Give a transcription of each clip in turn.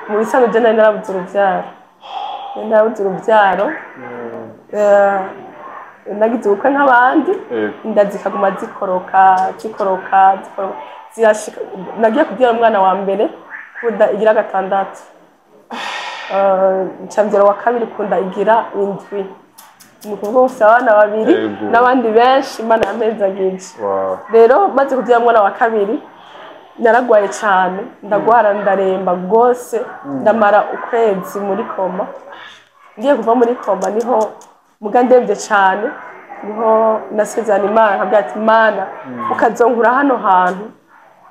Mu bisanzwe je nari narabuze uruvyaro, nari narabuze uruvyaro. Nagize ubukwe nk'abandi, inda zikaguma zikoroka, zikoroka, zikoroka, zirashika. Nagiye kubyara umwana wa mbere kunda igira gatandatu. Nca mbyara wa kabiri kunda igira indwi. Ni ukuvuga ufise abana babiri n'abandi benshi Imana yampezagije. Rero maze kubyara umwana wa kabiri naragwaye cyane, ndagwara, ndaremba rwose, ndamara ukwezi muri coma. Ngiye kuva muri coma niho muga ndemvye cyane, niho nasezerana Imana, nkabwira ati: "Imana, ukazonkura hano hantu,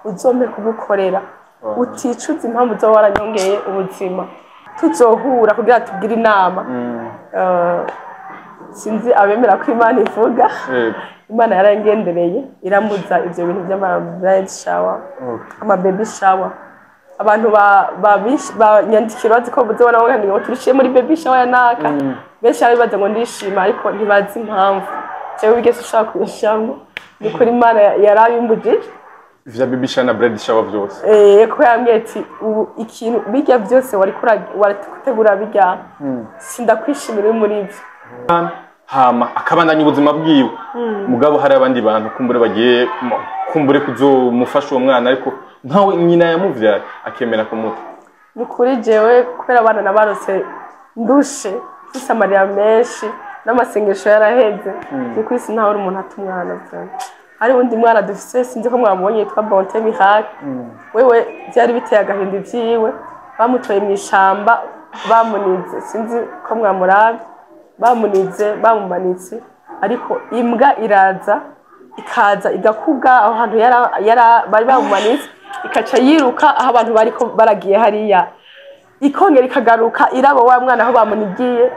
uzompe kugukorera, uticuza impamvu uzoba waranyongeye ubuzima, tuzohura kugira tugire inama." Sinzi abemera ko Imana ivuga. Imana yarangendereye, irambuza ivyo bintu vy'ama bride shower, ama baby shower. Abantu banyandikira bazi ko muzobona ngo turishiye muri baby shower ya naka. Benshi baribaza ngo ndishima, ariko ntibazi impamvu jewe wigeze ushaka kuyishamwo. Ni ukuri Imana yarabimbujije. Vya baby shower na bride shower vyose. Ko yambwiye ati: "Ubu ikintu bijya byose wari gutegura bijya, sindakwishimira uri muri ibyo." Hama akabandanya ubuzima bwiwe, mugabo hari abandi bantu kumbure bagiye kumbure kuzomufasha uwo mwana, ariko nkawe nyina yamuvyaye akemera kumuta. Ni ukuri jewe kubera abana nabarose ndushe, mfise amarira menshi n'amasengesho yaraheze, ni ukuri sinahora umuntu ata umwana vyane. Hari uwundi mwana dufise, sinzi ko mwamubonye, yitwa Bonte Miracle. Wewe byari biteye agahinda ivyiwe. Bamutoye mw'ishamba bamunize, sinzi ko mwamurabye, bamunize, bamumanitse, ariko imbwa iraza, ikaza igakuga aho hantu bari bamumanitse, ikaca yiruka aho abantu bariko baragiye hariya, ikongera ikagaruka iraba wa mwana aho bamunigiye,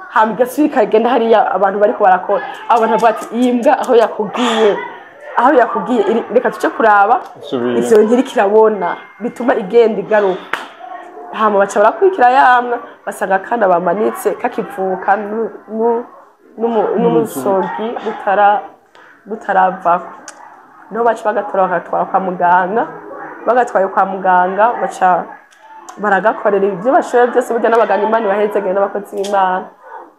hama igasubira ikagenda hariya abantu bariko barakora. Abo bantu bavuga ati: "Iyi mbwa aho yakubwiye, aho yakubwiye reka tuce kuraba." Subira. Ivyo ntiriko irabona bituma igenda igaruka. Hama baca barakurikira yamwa, basanga akana bamanitse kakivuka n'umusogi butaravako. Niho baca bagatora, bakagatwara kwa muganga. Bagatwaye kwa muganga, baca baragakorera ibyo bashoboye byose. Burya n'abaganga Imana ibahezagire, n'abakozi b'Imana,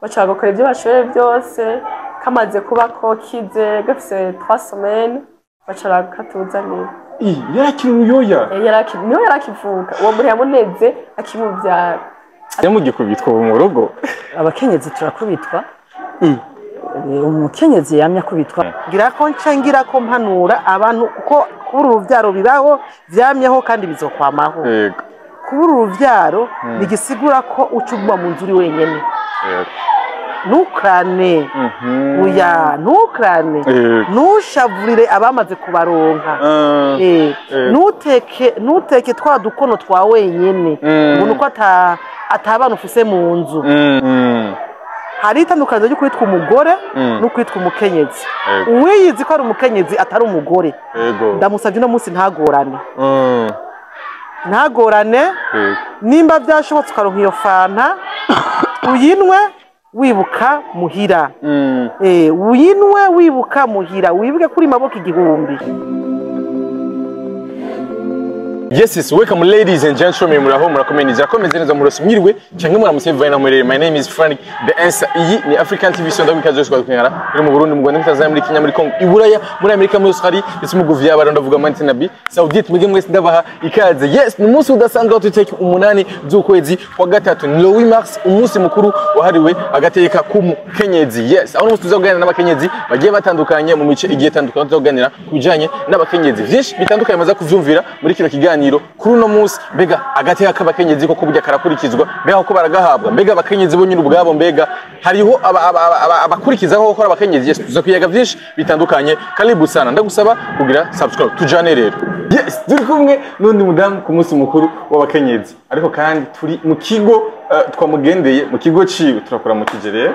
baca bagakora ibyo bashoboye byose. Kamaze kuba ko kize gafise 3 semaines, baca barakatuzanira. Ih, yarakiri uruyoya? Niho yarakivuka, uwo muntu yamuneze akimubyara. Yamugikubitwa ubu mu rugo? Abakenyezi turakubitwa. Umukenyezi yamye akubitwa. Ngira ko nca ngira ko mpanura abantu kuko kubura uruvyaro bibaho, vyamyeho kandi bizokwamaho. Kubura uruvyaro ntigisigura ko uca uguma mu nzu uri wenyene. Ntukrane. Oya, ntukrane. Ntushavurire abamaze kubaronka. Ntuteke twa dukono twa wenyene ngo nuko atabana ufise mu nzu. Hari itandukaniro ryo kwitwa umugore no kwitwa umukenyezi. Uwiyizi ko ari umukenyezi atari umugore, ndamusabye uno munsi ntagorane, ntagorane. Nimba byashobotse ukaronka iyo fanta, uyinwe wibuka muhira. Uyinwe wibuka muhira, wibuke kuri maboko igihumbi. Yes, welcome ladies and gentlemen, muraho, murakomeye, nizera ko meze neza, murose mwiriwe cyangwa muramutse bivanye na murere. My name is Frank The Answer. Iyi ni African TV Sonda wikaze yose twakwinkara. Muri mu Burundi, mu Rwanda, muri Tanzania, muri Kenya, muri Congo, i Buraya, muri Amerika, muri Australia, ndetse mu Guviya, ndavuga Mount Nabi, Saudite, mwige mwese ndabaha ikaze. Yes, ni umunsi udasanzwe aho tutariki 8 z'ukwezi kwa gatatu. Ni le 8 mars, umunsi mukuru wahariwe agateka k'umukenyezi. Yes, aho umunsi tuzaganira n'abakenyezi bagiye batandukanye mu mice igiye itandukanye, tuzaganira ku bijanye n'abakenyezi vyinshi bitandukanye maze kuvyumvira muri kino kiganiro kuri uno munsi. Mbega agateka k'abakenyezi koko burya karakurikizwa? Mbega koko baragahabwa? Mbega abakenyezi bo nyine ubwabo, mbega hariho abakurikizaho gukora abakenyezi? Yes, tuza kuyaga vyinshi bitandukanye. Karibu sana, ndagusaba kugira subscribe, tujane rero. Yes, turi kumwe n'undi mudamu ku munsi mukuru w'abakenyezi, ariko kandi turi mu kigo, twamugendeye mu kigo ciwe, turakora mu kije rero.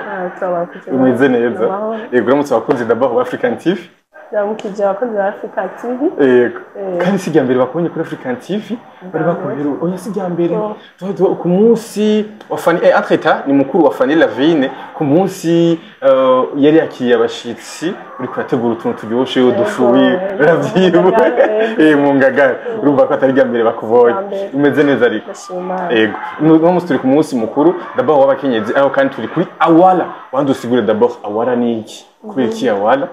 Umeze neza? Amahoro. Yego, uramutse abakunzi d'abord ba African TV. Ndamukije abakozi ba Africa TV. Yego. Kandi si irya mbere bakubonye kuri African TV, bari bakubwira oya si irya mbere. Ku munsi wa Fanny, entre-temps ni mukuru wa Fanny Lavine, ku munsi yari yakiriye abashitsi uriko urategura utuntu turyoshe udushuwi, uravyibuka, mu Ngagara. Urumva ko atari irya mbere bakubonye. Umeze neza ariko? Ndashima. Yego. Uno munsi turi ku munsi mukuru d'abord w'abakenyezi, aho kandi turi kuri Awala. Wandusigure d'abord Awala ni iki? Kubera iki Awala?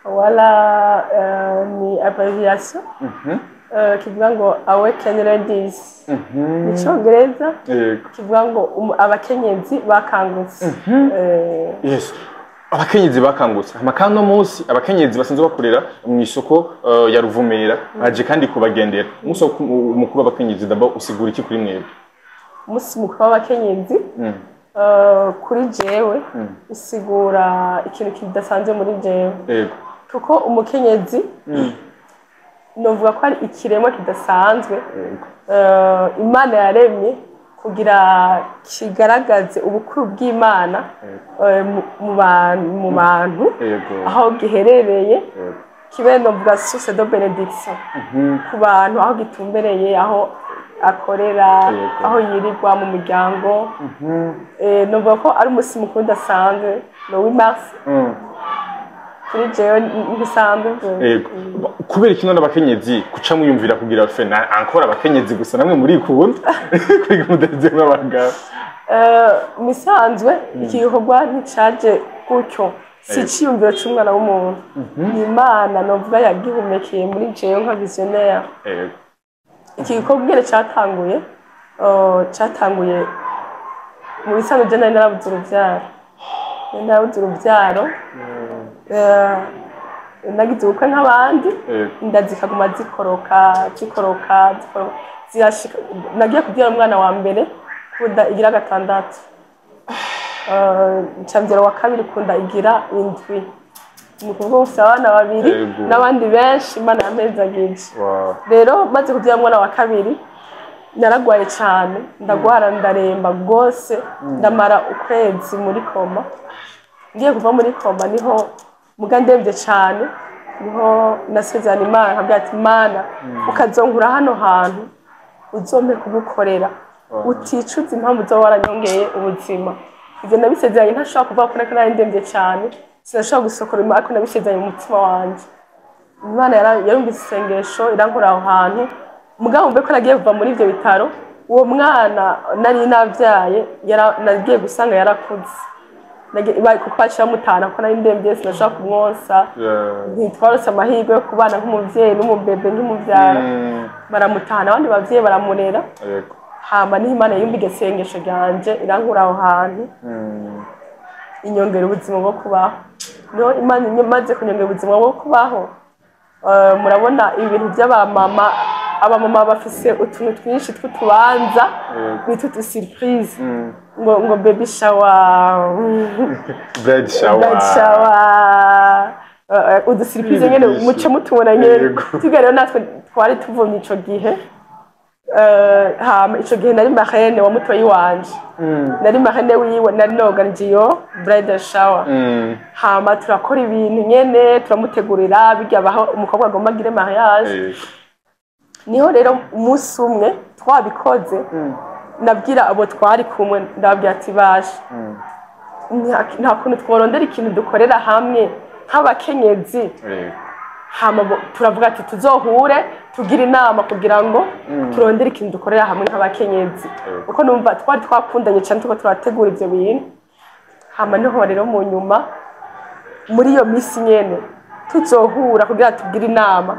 Awala ni abbreviation kivuga ngo Awaken Ladies mu Cyongereza, kivuga ngo abakenyezi bakangutse. Yes. Abakenyezi bakangutse. Hama kandi uno munsi abakenyezi basanzwe bakorera mu isoko ya Ruvumera baje kandi kubagendera. Umunsi mukuru w'abakenyezi d'abord usigura iki kuri mwebwe? Umunsi mukuru w'abakenyezi kuri jewe usigura ikintu kidasanzwe muri jewe, kuko umukenyezi novuga ko ari ikiremwa kidasanzwe Imana yaremye kugira kigaragaze ubukuru bw'Imana mu bantu aho giherereye, kibe novuga source de bénédiction ku bantu aho gitumbereye, aho akorera, aho yirirwa mu muryango. Novuga ko ari umunsi mukuru udasanzwe, le 8 mars kuri jewe ntibisanzwe. Yego. Kubera iki none abakenyezi kuca mwiyumvira kugira fe na encore abakenyezi gusa, namwe muri kunda kwiga mudeze nk'abagabo? Mu bisanzwe iki gikorwa nticaje gutyo, si iciyumviro c'umwana w'umuntu, ni Imana novuga yagihumekeye muri jewe nka visionnaire. Iki gikorwa ingene catanguye, catanguye mu bisanzwe je nari narabuze uruvyaro, nagize ubukwe nk'abandi, inda zikaguma zikoroka, zikoroka, zikoroka, zirashika nagiye kubyara umwana wa mbere kunda igira gatandatu, nca mbyara wa kabiri kunda igira indwi. Ni ukuvuga ufise abana babiri n'abandi benshi Imana yampezagije. Rero maze kubyara umwana wa kabiri naragwaye cyane, ndagwara, ndaremba rwose, ndamara ukwezi muri coma. Ngiye kuva muri coma niho muga ndemvye cyane, niho nasezerana Imana nkabwira ati: "Imana, ukazonkura hano hantu uzompe kugukorera uticuza impamvu uzoba waranyongeye ubuzima." Ivyo nabisezeranye ntashobora kuvuga ko nako nari ndemvye cyane, sinashobora gusokora, ariko nabisezeranye mu mutima wanje. Imana yarumvise isengesho, irankura aho hantu. Mugabo mbe ko nagiye kuva muri ivyo bitaro, uwo mwana nari navyaye nagiye gusanga yarakuze. Kuko baciye bamutahana kuko nari ndemvye, sinashobora kumwonsa. Ntitwarose amahirwe yo kubana nk'umuvyeyi n'umubebe nk'umuvyara. Baramutahana, abandi bavyeyi baramurera. Hama niho Imana yumva iryo sengesho ryanje, irankura aho hantu, inyongera ubuzima bwo kubaho. Niho Imana imaze kunyongera ubuzima bwo kubaho, murabona ibintu by'abamama, abamama bafise utuntu twinshi tw'utubanza bita utu surprise, ngo baby shower, Bride shower. Bride shower, udu surprise nyene Byinshi. muce mutubona nyene. Twiga rero natwe twari tuvumye ico gihe. Hama ico gihe nari marraine wa mutoyi wanje, nari marraine wiwe, nari noganije iyo bridal shower. Hama turakora ibintu nyene, turamutegurira bijya baho umukobwa agomba agire mariage. Niho rero umunsi umwe twabikoze, nabwira abo twari kumwe, ndababwira ati: "Baje, nta kuntu tworondera ikintu dukorera hamwe nk'abakenyezi?" Hama turavuga ati tuzohure tugire inama kugira ngo turondere ikintu dukorera hamwe nk'abakenyezi, kuko numva twari twakundanye cyane, turiko turategura ivyo bintu. Hama niho rero mu nyuma muri iyo misi nyene tuzohura kugira tugire inama,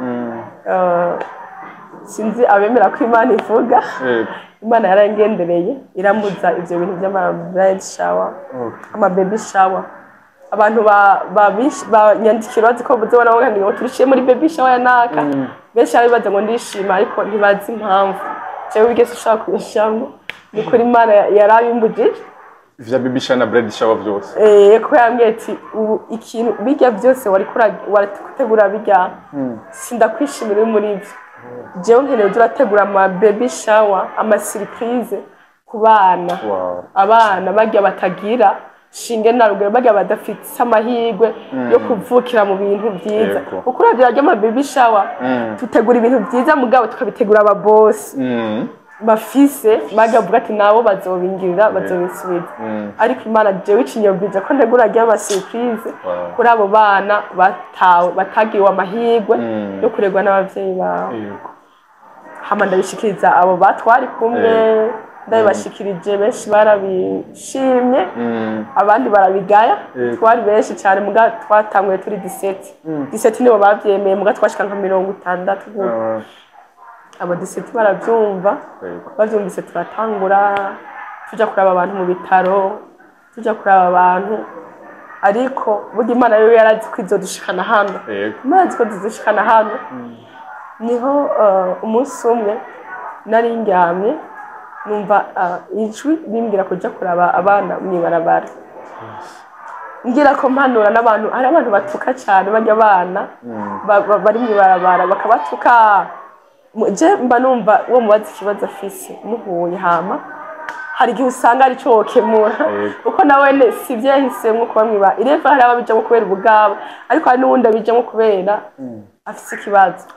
sinzi abemera ko Imana ivuga, Imana yarangendereye iramuza ivyo bintu vy'ama bride shower, ama baby shower. Abantu banyandikira bazi ko buzobona ngo turishiye muri baby shower ya naka. Benshi baribaza ngo ndishima, ariko ntibazi impamvu jewe bigeze ushaka kuyishamwo. Ni kuri Imana yarabimbujije. Vya baby shower na bride shower vyose. Ko yambwiye ati: "Ubu ikintu bijya byose wari warategura bijya, sindakwishimira uri muri byo. Jewe nkeneye uza urategura ama baby shower, ama surprise ku bana, abana barya batagira." Shinge na rugero, barya badafite amahirwe yo kuvukira mu bintu byiza. Kuko uravye barya ama baby shower, tutegura ibintu byiza, mugabo tukabitegura ababosi bafise bagavuga ati nabo bazobingirira, bazobisubiza. Ariko Imana jewe ikinyobwije ko ntegura ry'ama surprise kuri abo bana batawe, batagiriwe amahirwe yo kuregwa n'abavyeyi babo. Hama ndabishikiriza abo batwari kumwe. Ndabibashikirije, benshi barabishimye, abandi barabigaya. Twari benshi cyane, muga twatanguye turi 17. 17 nibo bavyemeye, muga twashika nka 60 gutyo. Abo 17 baravyumva. Bavyumvise, turatangura tuja kuraba abantu mu bitaro, tuja kuraba abantu. Ariko burya Imana yo yarazi ko izodushikana hano. Imana azi ko izodushikana hano. Niho umunsi umwe nari ndyamye, numva ijwi rimbwira kuja kuraba abana mw'ibarabara. Ngira ko mpanura n'abantu, hari abantu batuka cyane barya abana bari mw'ibarabara, bakabatuka. Je mba numva uwo mubaza ikibazo afise muhuye, hama hari igihe usanga ari cyo wokemura, kuko nawe si ibyo yahisemwo kuba mwiba ireva. Hari ababijamo kubera ubugabo, ariko hari n'uwundi abijamo kubera afise ikibazo.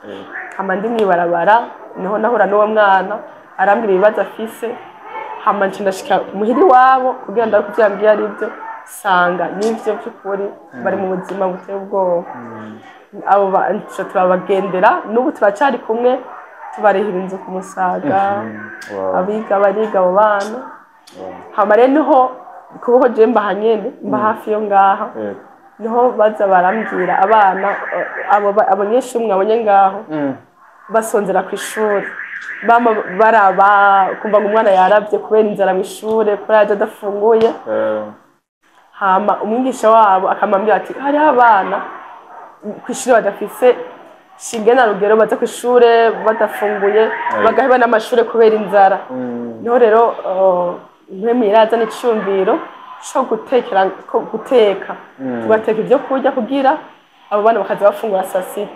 Hama ndi mw'ibarabara, niho nahura n'uwo mwana, arambwira ibibazo afise. Hama nca ndashika muhira iwabo kugira ndabe ko ivyo yambwiye ari byo. Sanga nivyo vy'ukuri, bari mu buzima buteye ubwoba. Abo nca turabagendera, n'ubu turacari kumwe, tubarihira inzu ku Musaga. Abiga bariga abo bana. Hama rero niho kubaho je mbaha nyene, mba hafi yo ngaha. Niho baza barambwira abana, abo abanyeshuri mwabonye ngaho, basonzera ku ishuri, bama baraba kumva ngo umwana yaravye kubera inzara mu ishure, kubera yaje adafunguye. Hama umwigisha wabo akamambwira ati hariho abana ku ishuri badafise shinge na rugero, baza ku ishure badafunguye, bagaheba n'amashure kubera inzara. Niho rero mpwemu iraza n'iciyumviro co gutekera, ko guteka, tugateka ibyo kurya kugira abo bana bakaza bafungura saa sita.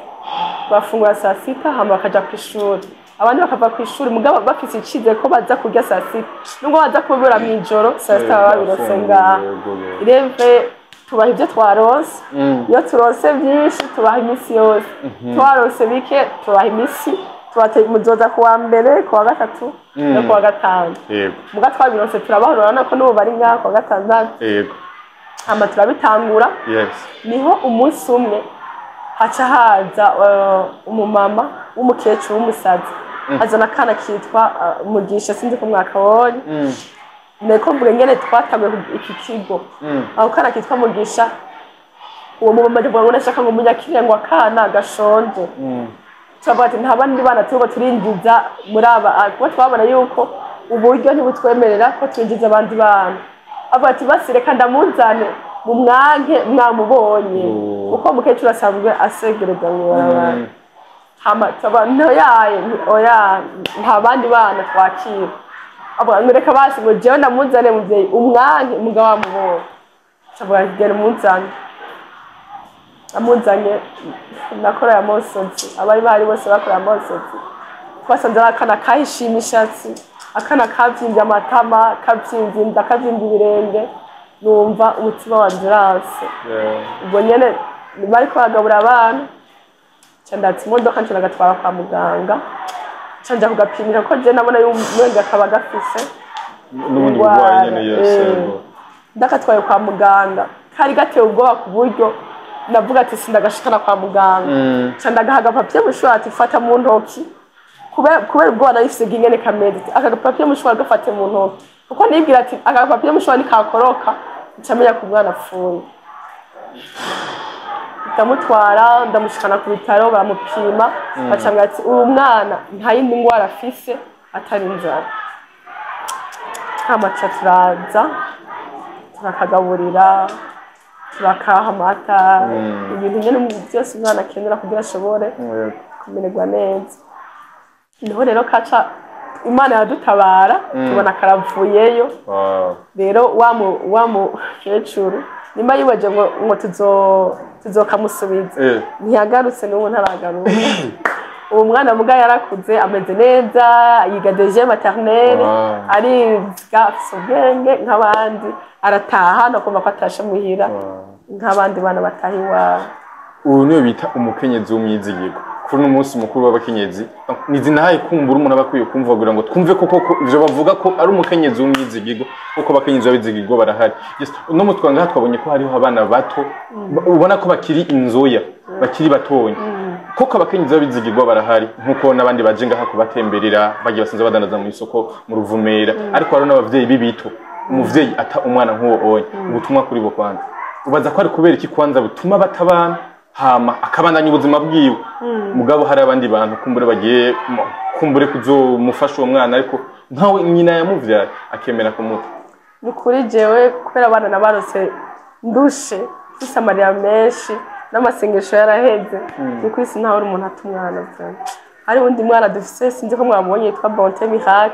Bafungura saa sita, hama bakaja ku ishuri. Abandi bakava ku ishuri mugabo bafise icizere ko baza kurya saa sita, nubwo baza kubura mw'ijoro, saa sita baba babirose ngaha. Ireve tubaha ibyo twaronse. Iyo turonse byinshi, tubaha iminsi yose. Twaronse bike, tubaha iminsi muzoza ku wa mbere, ku wa gatatu no ku wa gatanu. Muga twabironse turabaha, urabona ko n'ubu bari ngaha ku wa gatandatu. Hama turabitangura. Niho umunsi umwe haca haza umumama w'umukecuru w'umusazi, azana akana kitwa Mugisha, sinzi ko mwakabonye. Niko mvuga ingene twatanguye iki kigo. Ako kana kitwa Mugisha, uwo mumama avuga ngo ndashaka ngo munyakire, ngo akana gashonje. Turavuga ati nta bandi bana turiko turinjiza muri aba, kuko twabona yuko uburyo ntibutwemerera ko twinjiza abandi bana. Avuga ati basi reka ndamuzane mu mwanke mwamubonye, kuko umukecuru asanzwe asegereza mw'ibarabara. Hama tuba ntoyaye, oya, nta bandi bana twakira. Avuga ngo reka basi ngo jewe ndamuzane muvyeyi umwanke mugabo wamubonye. Avuga ati genda umuzane. Amuzanye, nakora ya mosozi, abari bahari bose bakora ya mosozi. Twasanze ari akana kahishiye imishatsi, akana kavyimbye amatama, kavyimbye inda, kavyimbye ibirenge. Numva umutima wanje uranse. Ubwo nyene bariko bagabura abana, nca ndatsa imodoka, nca ndagatwara kwa muganga, nca nja kugapimisha, kuko je nabona yumenga kaba gafise n'ubundi burwayi nyene, yes. Ndakatwaye kwa muganga, kari gateye ubwoba ku buryo ndavuga ati sindagashikana kwa muganga. Nca ndagaha agapapiye mouchoir, ati fata mu ntoki, kubera ubwoba narifise bw'ingene kameze. Aka gapapiye mouchoir gafate mu ntoki, kuko nibwira ati aka gapapiye mouchoir nikakoroka, nca menya ko umwana apfuye. Ndamutwara, ndamushikana ku bitaro, baramupima, bacambwira ati uyu mwana nta yindi ngwara afise atari inzara. Hama tuca turaza, turakagaburira, turakaha amata, ibintu nyene byose umwana akenera kugira ashobore kumererwa neza. Niho rero kaca Imana yadutabara, tubona karavuyeyo. Rero wa mukecuru nimba yibaje ngo tuzokamusubiza, ntiyagarutse, n'ubu ntaragaruka. Uwo mwana muga yarakuze, ameze neza, yiga deuxième maternelle. Ariga, afise ubwenge nk'abandi, arataha no kumva ko atashe muhira nk'abandi bana bataha iwabo. Ubu niyo bita umukenyezi w'umwizigirwa. Kuri uno munsi mukuru w'abakenyezi, nizinahaye kumbura umuntu aba akwiye kumva kugira ngo twumve ko koko ivyo bavuga ko ari umukenyezi w'umwizigirwa, kuko abakenyezi b'abizigirwa barahari. Yes, uno mutwe ngaha twabonye ko hariho abana bato ubona ko bakiri inzoya, bakiri batonya. Koko abakenyezi b'abizigirwa barahari, nkuko n'abandi baje ngaha kubatemberera bagiye basanze badandaza mu isoko mu Ruvumera. Ariko hariho n'abavyeyi b'ibito, umuvyeyi ata umwana nk'uwo onye. Ubutumwa kuri bo kwanza, ubaza ko ari kubera iki kwanza butuma batabana, hama akabandanya ubuzima bwiwe, mugabo hari abandi bantu kumbure bagiye kumbure kuzomufasha uwo mwana, ariko nkawe nyina yamuvyaye akemera kumuta? Ni ukuri jewe kubera abana nabarose ndushe, mfise amarira menshi n'amasengesho yaraheze, ni kuri sinahora umuntu ata umwana vraiment. Hari uwundi mwana dufise, sinzi ko mwamubonye, yitwa Bonte Miracle.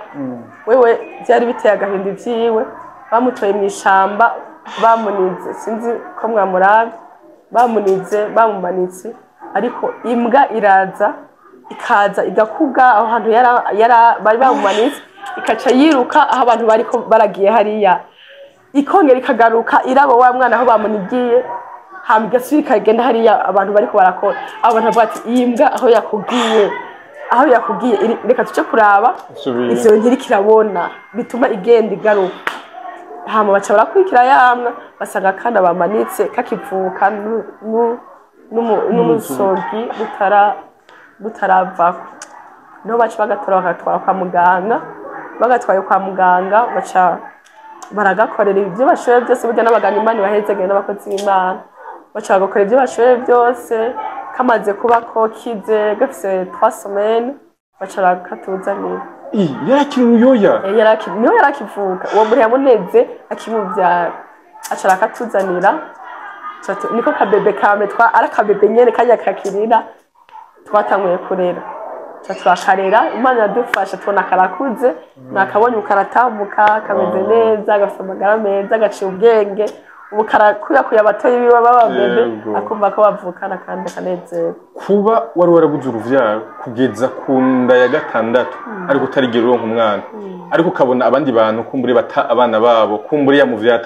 Wewe byari biteye agahinda ivyiwe. Bamutoye mu ishamba bamunize, sinzi ko mwamurabye, bamunize bamumanitse, ariko imbwa iraza ikaza igakuga aho hantu bari bamumanitse, ikaca yiruka aho abantu bariko baragiye hariya, ikongera ikagaruka iraba wa mwana aho bamunigiye, hama igasubira ikagenda hariya abantu bariko barakora. Abo bantu bavuga ati: "Iyi mbwa aho yakubwiye reka tuje kuraba." Subira. Ivyo ntiriko irabona bituma igenda igaruka. Hama baca barakurikira yamwa, basanga akana bamanitse kakivuka n'umusogi butaravako. Niho baca bagatora bagatwara kwa muganga. Bagatwaye kwa muganga, baca baragakorera ibyo bashoboye byose. Burya n'abaganga Imana ibahezagire, n'abakozi b'Imana baca bagakora ibyo bashoboye byose. Kamaze kuba ko kize gafise 3 semaines, baca barakatuzanira. Ih, yarakiri uruyoya? Niho yarakivuka. Uwo muntu yamuneze akimuvyara, aca arakatuzanira. Niko kabebe kame twa ari akabebe nyene karya kakirira twatanguye kurera. Ca turakarera, Imana iradufasha, tubona karakuze, nakabonye ubu karatambuka, kameze neza, gafise amagara meza, gaciye ubwenge. Ubu karakuyakuya abatoyi biwe b'ababebe, akumva ko bavukana kandi akanezerwa. Kuba wari warabuze uruvyaro kugeza ku nda ya gatandatu, ariko utarigera uronka umwana, ariko ukabona abandi bantu kumbure bata abana babo, kumbure yamuvyaye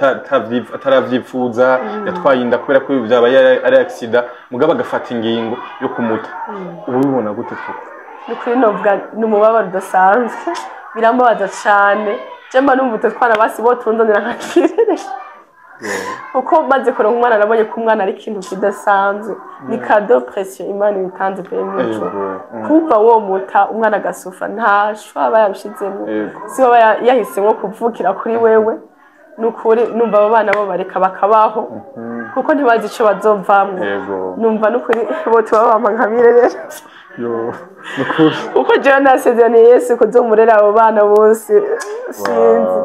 ataravyifuza, yatwaye inda kubera ko vyabaye ari accident, mugabo agafata ingingo yo kumuta, ubu ubibona gute koko? Ni ukuri novuga ni umubabaro udasanzwe, birambabaza cane. Je mba numva utwo twana basi bo tundonera nkakirere, kuko maze kuronka umwana nabonye ko umwana ari ikintu kidasanzwe, ni cadeau précieux Imana ibitanze pe mw'ijuru. Kumva wo muta umwana agasufa, nta shwa aba yabishizemo, si aba yahisemwo kuvukira kuri wewe. Ni ukuri numva abo bana bo bareka bakabaho, kuko ntibazi ico bazovamwo. Numva n'ukuri bo tuba bampa nkabirerera, Yo, nukuri. kuko jewe nasezeraniye Yesu kuzomurera abo bana bose, sinzi.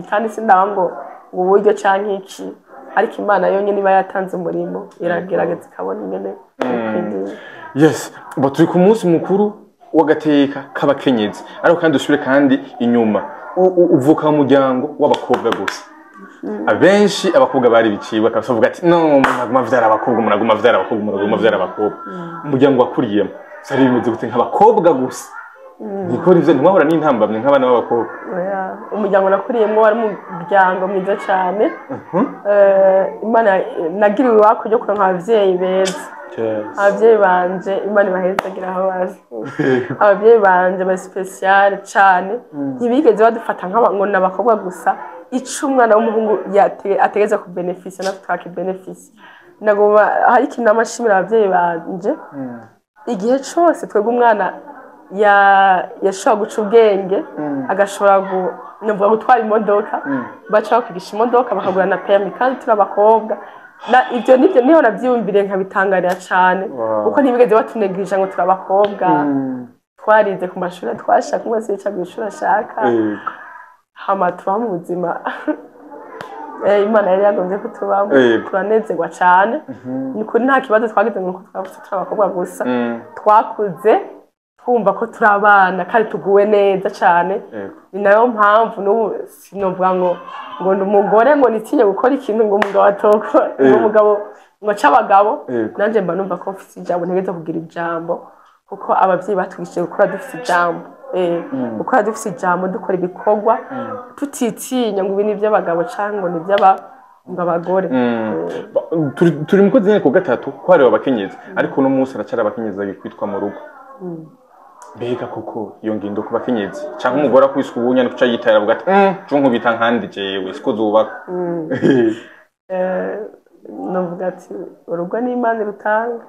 Kandi sindaba ngo uburyo canke iki, ariko Imana yonyene iba yatanze umurimo iragerageza ikabona ingene bikwiriye. Yes, bo turi ku munsi mukuru w'agateka k'abakenyezi, ariko kandi dusubire kandi inyuma. Uvuka mu muryango w'abakobwa gusa. Abenshi abakobwa bari biciwe, bakavuga ati: "No, umuntu aguma avyara abakobwa, umuntu aguma avyara abakobwa, umuntu aguma avyara abakobwa." Umuryango wakuriyemo vyari bimeze gute, nk'abakobwa gusa niko ivyo ntimwahura n'intambamye nk'abana b'abakobwa? Oya, umuryango nakuriyemo wari umuryango mwiza cyane. Imana nagiriwe iwacu ryo kuronka abavyeyi beza. Abavyeyi banje, Imana ibahezagira aho bari. Abavyeyi banje bari spécial cane, ntibigeze badufata ngo ni abakobwa gusa. Ico umwana w'umuhungu ategereza ku bénéficier, natwe twaki bénéficier. Nagoma hari ikintu namashimira abavyeyi banje: igihe cose twebwe umwana yashobora guca ubwenge, agashobora novuga gutwara imodoka, baca bakwigisha imodoka, bakagura na permis, kandi turi abakobwa. Na ivyo nivyo niho navyiyumviriye nkabitangarira cane, kuko ntibigeze batunegirija ngo turi abakobwa. Twarize ku mashuri twashaka, umwe wese yica kw'ishuri ashaka, hama tubaho mu buzima Imana yari yagombye ko tubamo. Turanezerwa cane. Ni ukuri nta kibazo twagize ngo nuko twavutse turi abakobwa gusa. Twakuze twumva ko turi abana kandi tuguwe neza cane. Ni nayo mpamvu n'ubu sinovuga ngo ndi umugore ngo nitinye gukora ikintu ngo umugabo atokora, ngo umugabo ngo ace abagabo. Nanje mba numva ko mfise ijambo, ntegereza kugira ijambo. Kuko abavyeyi batwigishije gukora dufise ijambo, gukora dufise ijambo, dukora ibikorwa tutitinya ngo ibi ni iby'abagabo cyangwa ngo ni iby'aba ngo abagore. Turi mu kwezi nyene ku gatatu kwariwe abakenyezi, ariko uno munsi haracyari abakenyezi bagikwitwa mu rugo. Mbega koko iyo ngindo ku bakenyezi canke umugore akubiswe ubunya ni kuca yitahira avuga ati jo nkubita nkandi jewe siko zubaka. Novuga ati urugo ni Imana rutanga.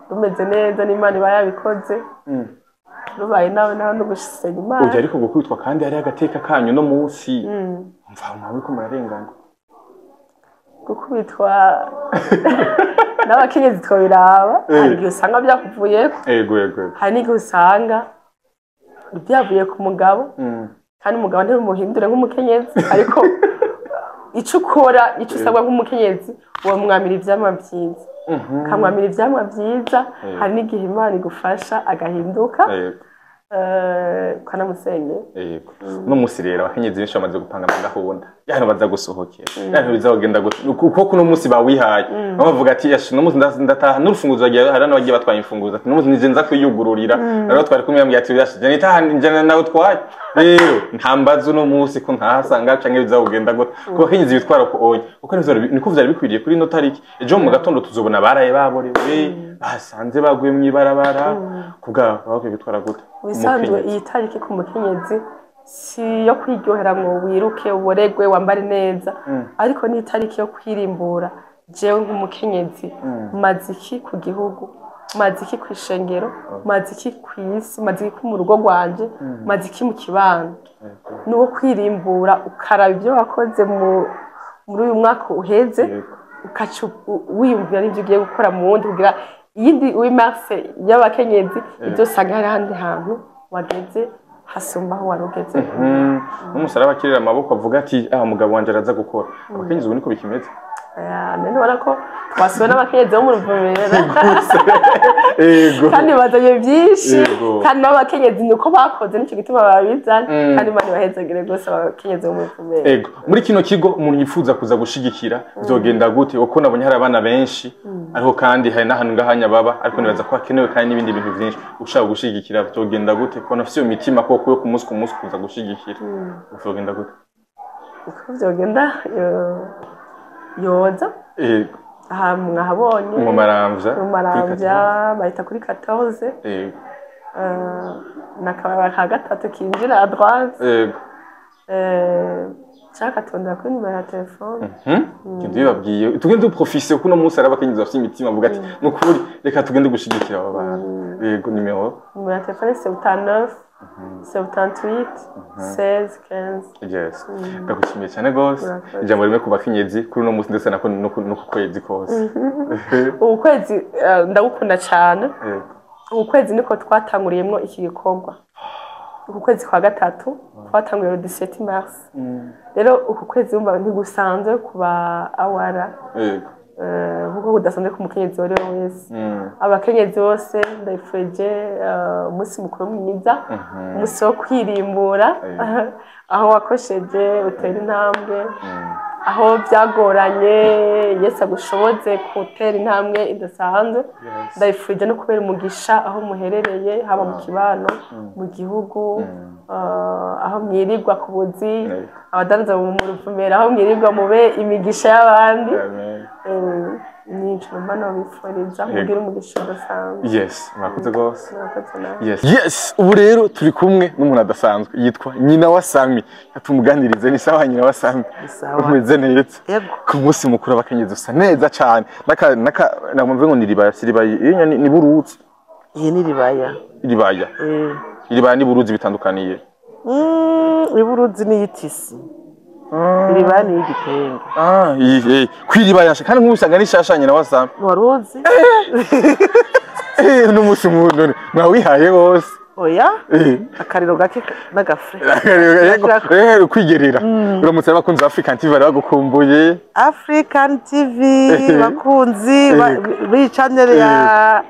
Rumeze neza n'Imana iba yabikoze. Rubaye nawe nawe no gusenga Imana. Oya, ariko gukubitwa kandi hari agateka kanyu no munsi mva muriko murarengana. Gukubitwa n'abakenyezi twabiraba, hari igihe usanga byakuvuyeko, Ego, ego, ego. hari n'igihe usanga byavuye ku mugabo, kandi umugabo ntibimuhindure nk'umukenyezi, ariko icyo ukora, icyo usabwa nk'umukenyezi, uwo mwamira ivyamwa vyiza, ukamwamira ivyamwa vyiza. Hari n'igihe Imana igufasha agahinduka, ukanamusengera. Yego. Uno munsi rero abakenyezi benshi bamaze gupanga amagahunda y'ahantu baza gusohokera, y'ahantu bizagenda gute, kuko kuno munsi bawihaye. Bamwe bavuga ati yash uno munsi ndataha n'urufunguzo, bagiye hari n'abagiye batwaye imfunguzo, ati uno munsi nije nza kwiyugururira. Rero twari kumwe yambwiye ati yash je nitaha nje nawe utwaye, rero ntambaza uno munsi ko ntahasanga canke bizagenda gute ku bakenyezi bitwara ko oya, kuko niko vyari bikwiriye kuri ino tariki. Ejo mu gatondo tuzobona baraye baborewe, basanze baguye mw'ibarabara kubwabo. Bakwiye kwitwara gute? Ubisanzwe Umukenyezi. iyi tariki ku mukenyezi si iyo kwiryohera ngo wiruke uboregwe wambare neza, ariko ni itariki yo kwirimbura: jewe nk'umukenyezi maze iki ku gihugu, maze iki ku ishengero, maze iki ku isi, maze iki mu rugo rwanje, maze iki mu kibano? Ni uwo kwirimbura, ukaraba ibyo wakoze muri uyu mwaka uheze, ukaca wiyumvira n'ibyo ugiye gukora mu wundi, kugira iyindi 8 mars y'abakenyezi ibyo usanga hari ahandi hantu wageze hasumba aho wari ugeze. N'umusaraba akirira amaboko avuga ati ah, mugabo wanje araza gukora. Abakenyezi ubu niko bikimeze. Aya, none ubona ko twasuwe n'abakenyezi bo mu Ruvumera kandi bazanye byinshi, kandi n'abakenyezi niko bakoze, nicyo gituma babizana. Kandi Imana ibahezagire rwose abakenyezi bo mu Ruvumera. Ego. Muri kino kigo umuntu yifuza kuza gushigikira bizogenda gute? Kuko nabonye hari abana benshi, ariko kandi hari n'ahantu ngahanya baba, ariko nibaza ko hakenewe kandi n'ibindi bintu byinshi. Ushaka gushigikira bizogenda gute? Ko nafise iyo mitima koko yo ku munsi kuza gushigikira, bizogenda gute? Uko byogenda, yoza aha mwahabonye. Mu Maramvya. Mu Maramvya, bahita kuri 14. N'akabarabara ka gatatu kinjira à droite. Nshaka katondera kuri nimero ya telefone. Tugende bibabwiye, tugende duprofise kuko uno munsi hari abakenyezi bafite imitima bavuga ati nukuri reka tugende gushigikira aba bantu. Yego, nimero? Nimero ya telefone 79 78 16 15. Yes, ndagushimiye cyane rwose. Murakoze. Ijambo rimwe ku bakenyezi kuri uno munsi ndetse no ku kwezi kose. Ubu kwezi ndagukunda cyane. Uku kwezi niko twatanguriyemo iki gikorwa, uku kwezi kwa gatatu twatanguriye le 17 mars. Rero uku kwezi wumva ntigusanzwe kuba awara, nkuko kudasanzwe ku mukenyezi uwo ari we wese. Abakenyezi bose ndabifurije umunsi mukuru mwiza, umunsi wo kwirimbura, aho wakosheje utera intambwe, aho byagoranye Yesu agushoboze gutera intambwe idasanzwe. Ndabifurije no kubera umugisha aho muherereye, haba mu kibano, mu gihugu, aho mwirirwa ku buzi, abadandaza mu Ruvumera, aho mwirirwa mube imigisha y'abandi. Amen. Nico numva nobifuriza, mugire umugisha udasanzwe. Yes, murakoze rwose. Murakoze nawe. Yes, ubu rero turi kumwe n'umuntu adasanzwe yitwa nyina wa Sami. Tumuganirize. Ni sawa, nyina wa Sami? Sawa. Umeze neza? Yego. Ku munsi mukuru abakenyezi usa neza cyane. Naka namumve ngo ni ribaya, si ribaya. Iyo ni buruzi. Iyi ni ribaya. Iribaya. Eh. Iribaya ni buruzi bitandukaniye? Iburuzi ni iy'itisi. Iribaya ni iy'igitenge. Ah, iyi kwiribaya kandi nk'ubu usanga ni shasha, nyina wa Sami. Waruzi? N'umunsi none mwawihaye wose. Oya. Akariro gake n'agafure. Yego, kwigerera. Uramutse abakunzi ba African TV bari bagukumbuye. African TV bakunzi b'iyi channel ya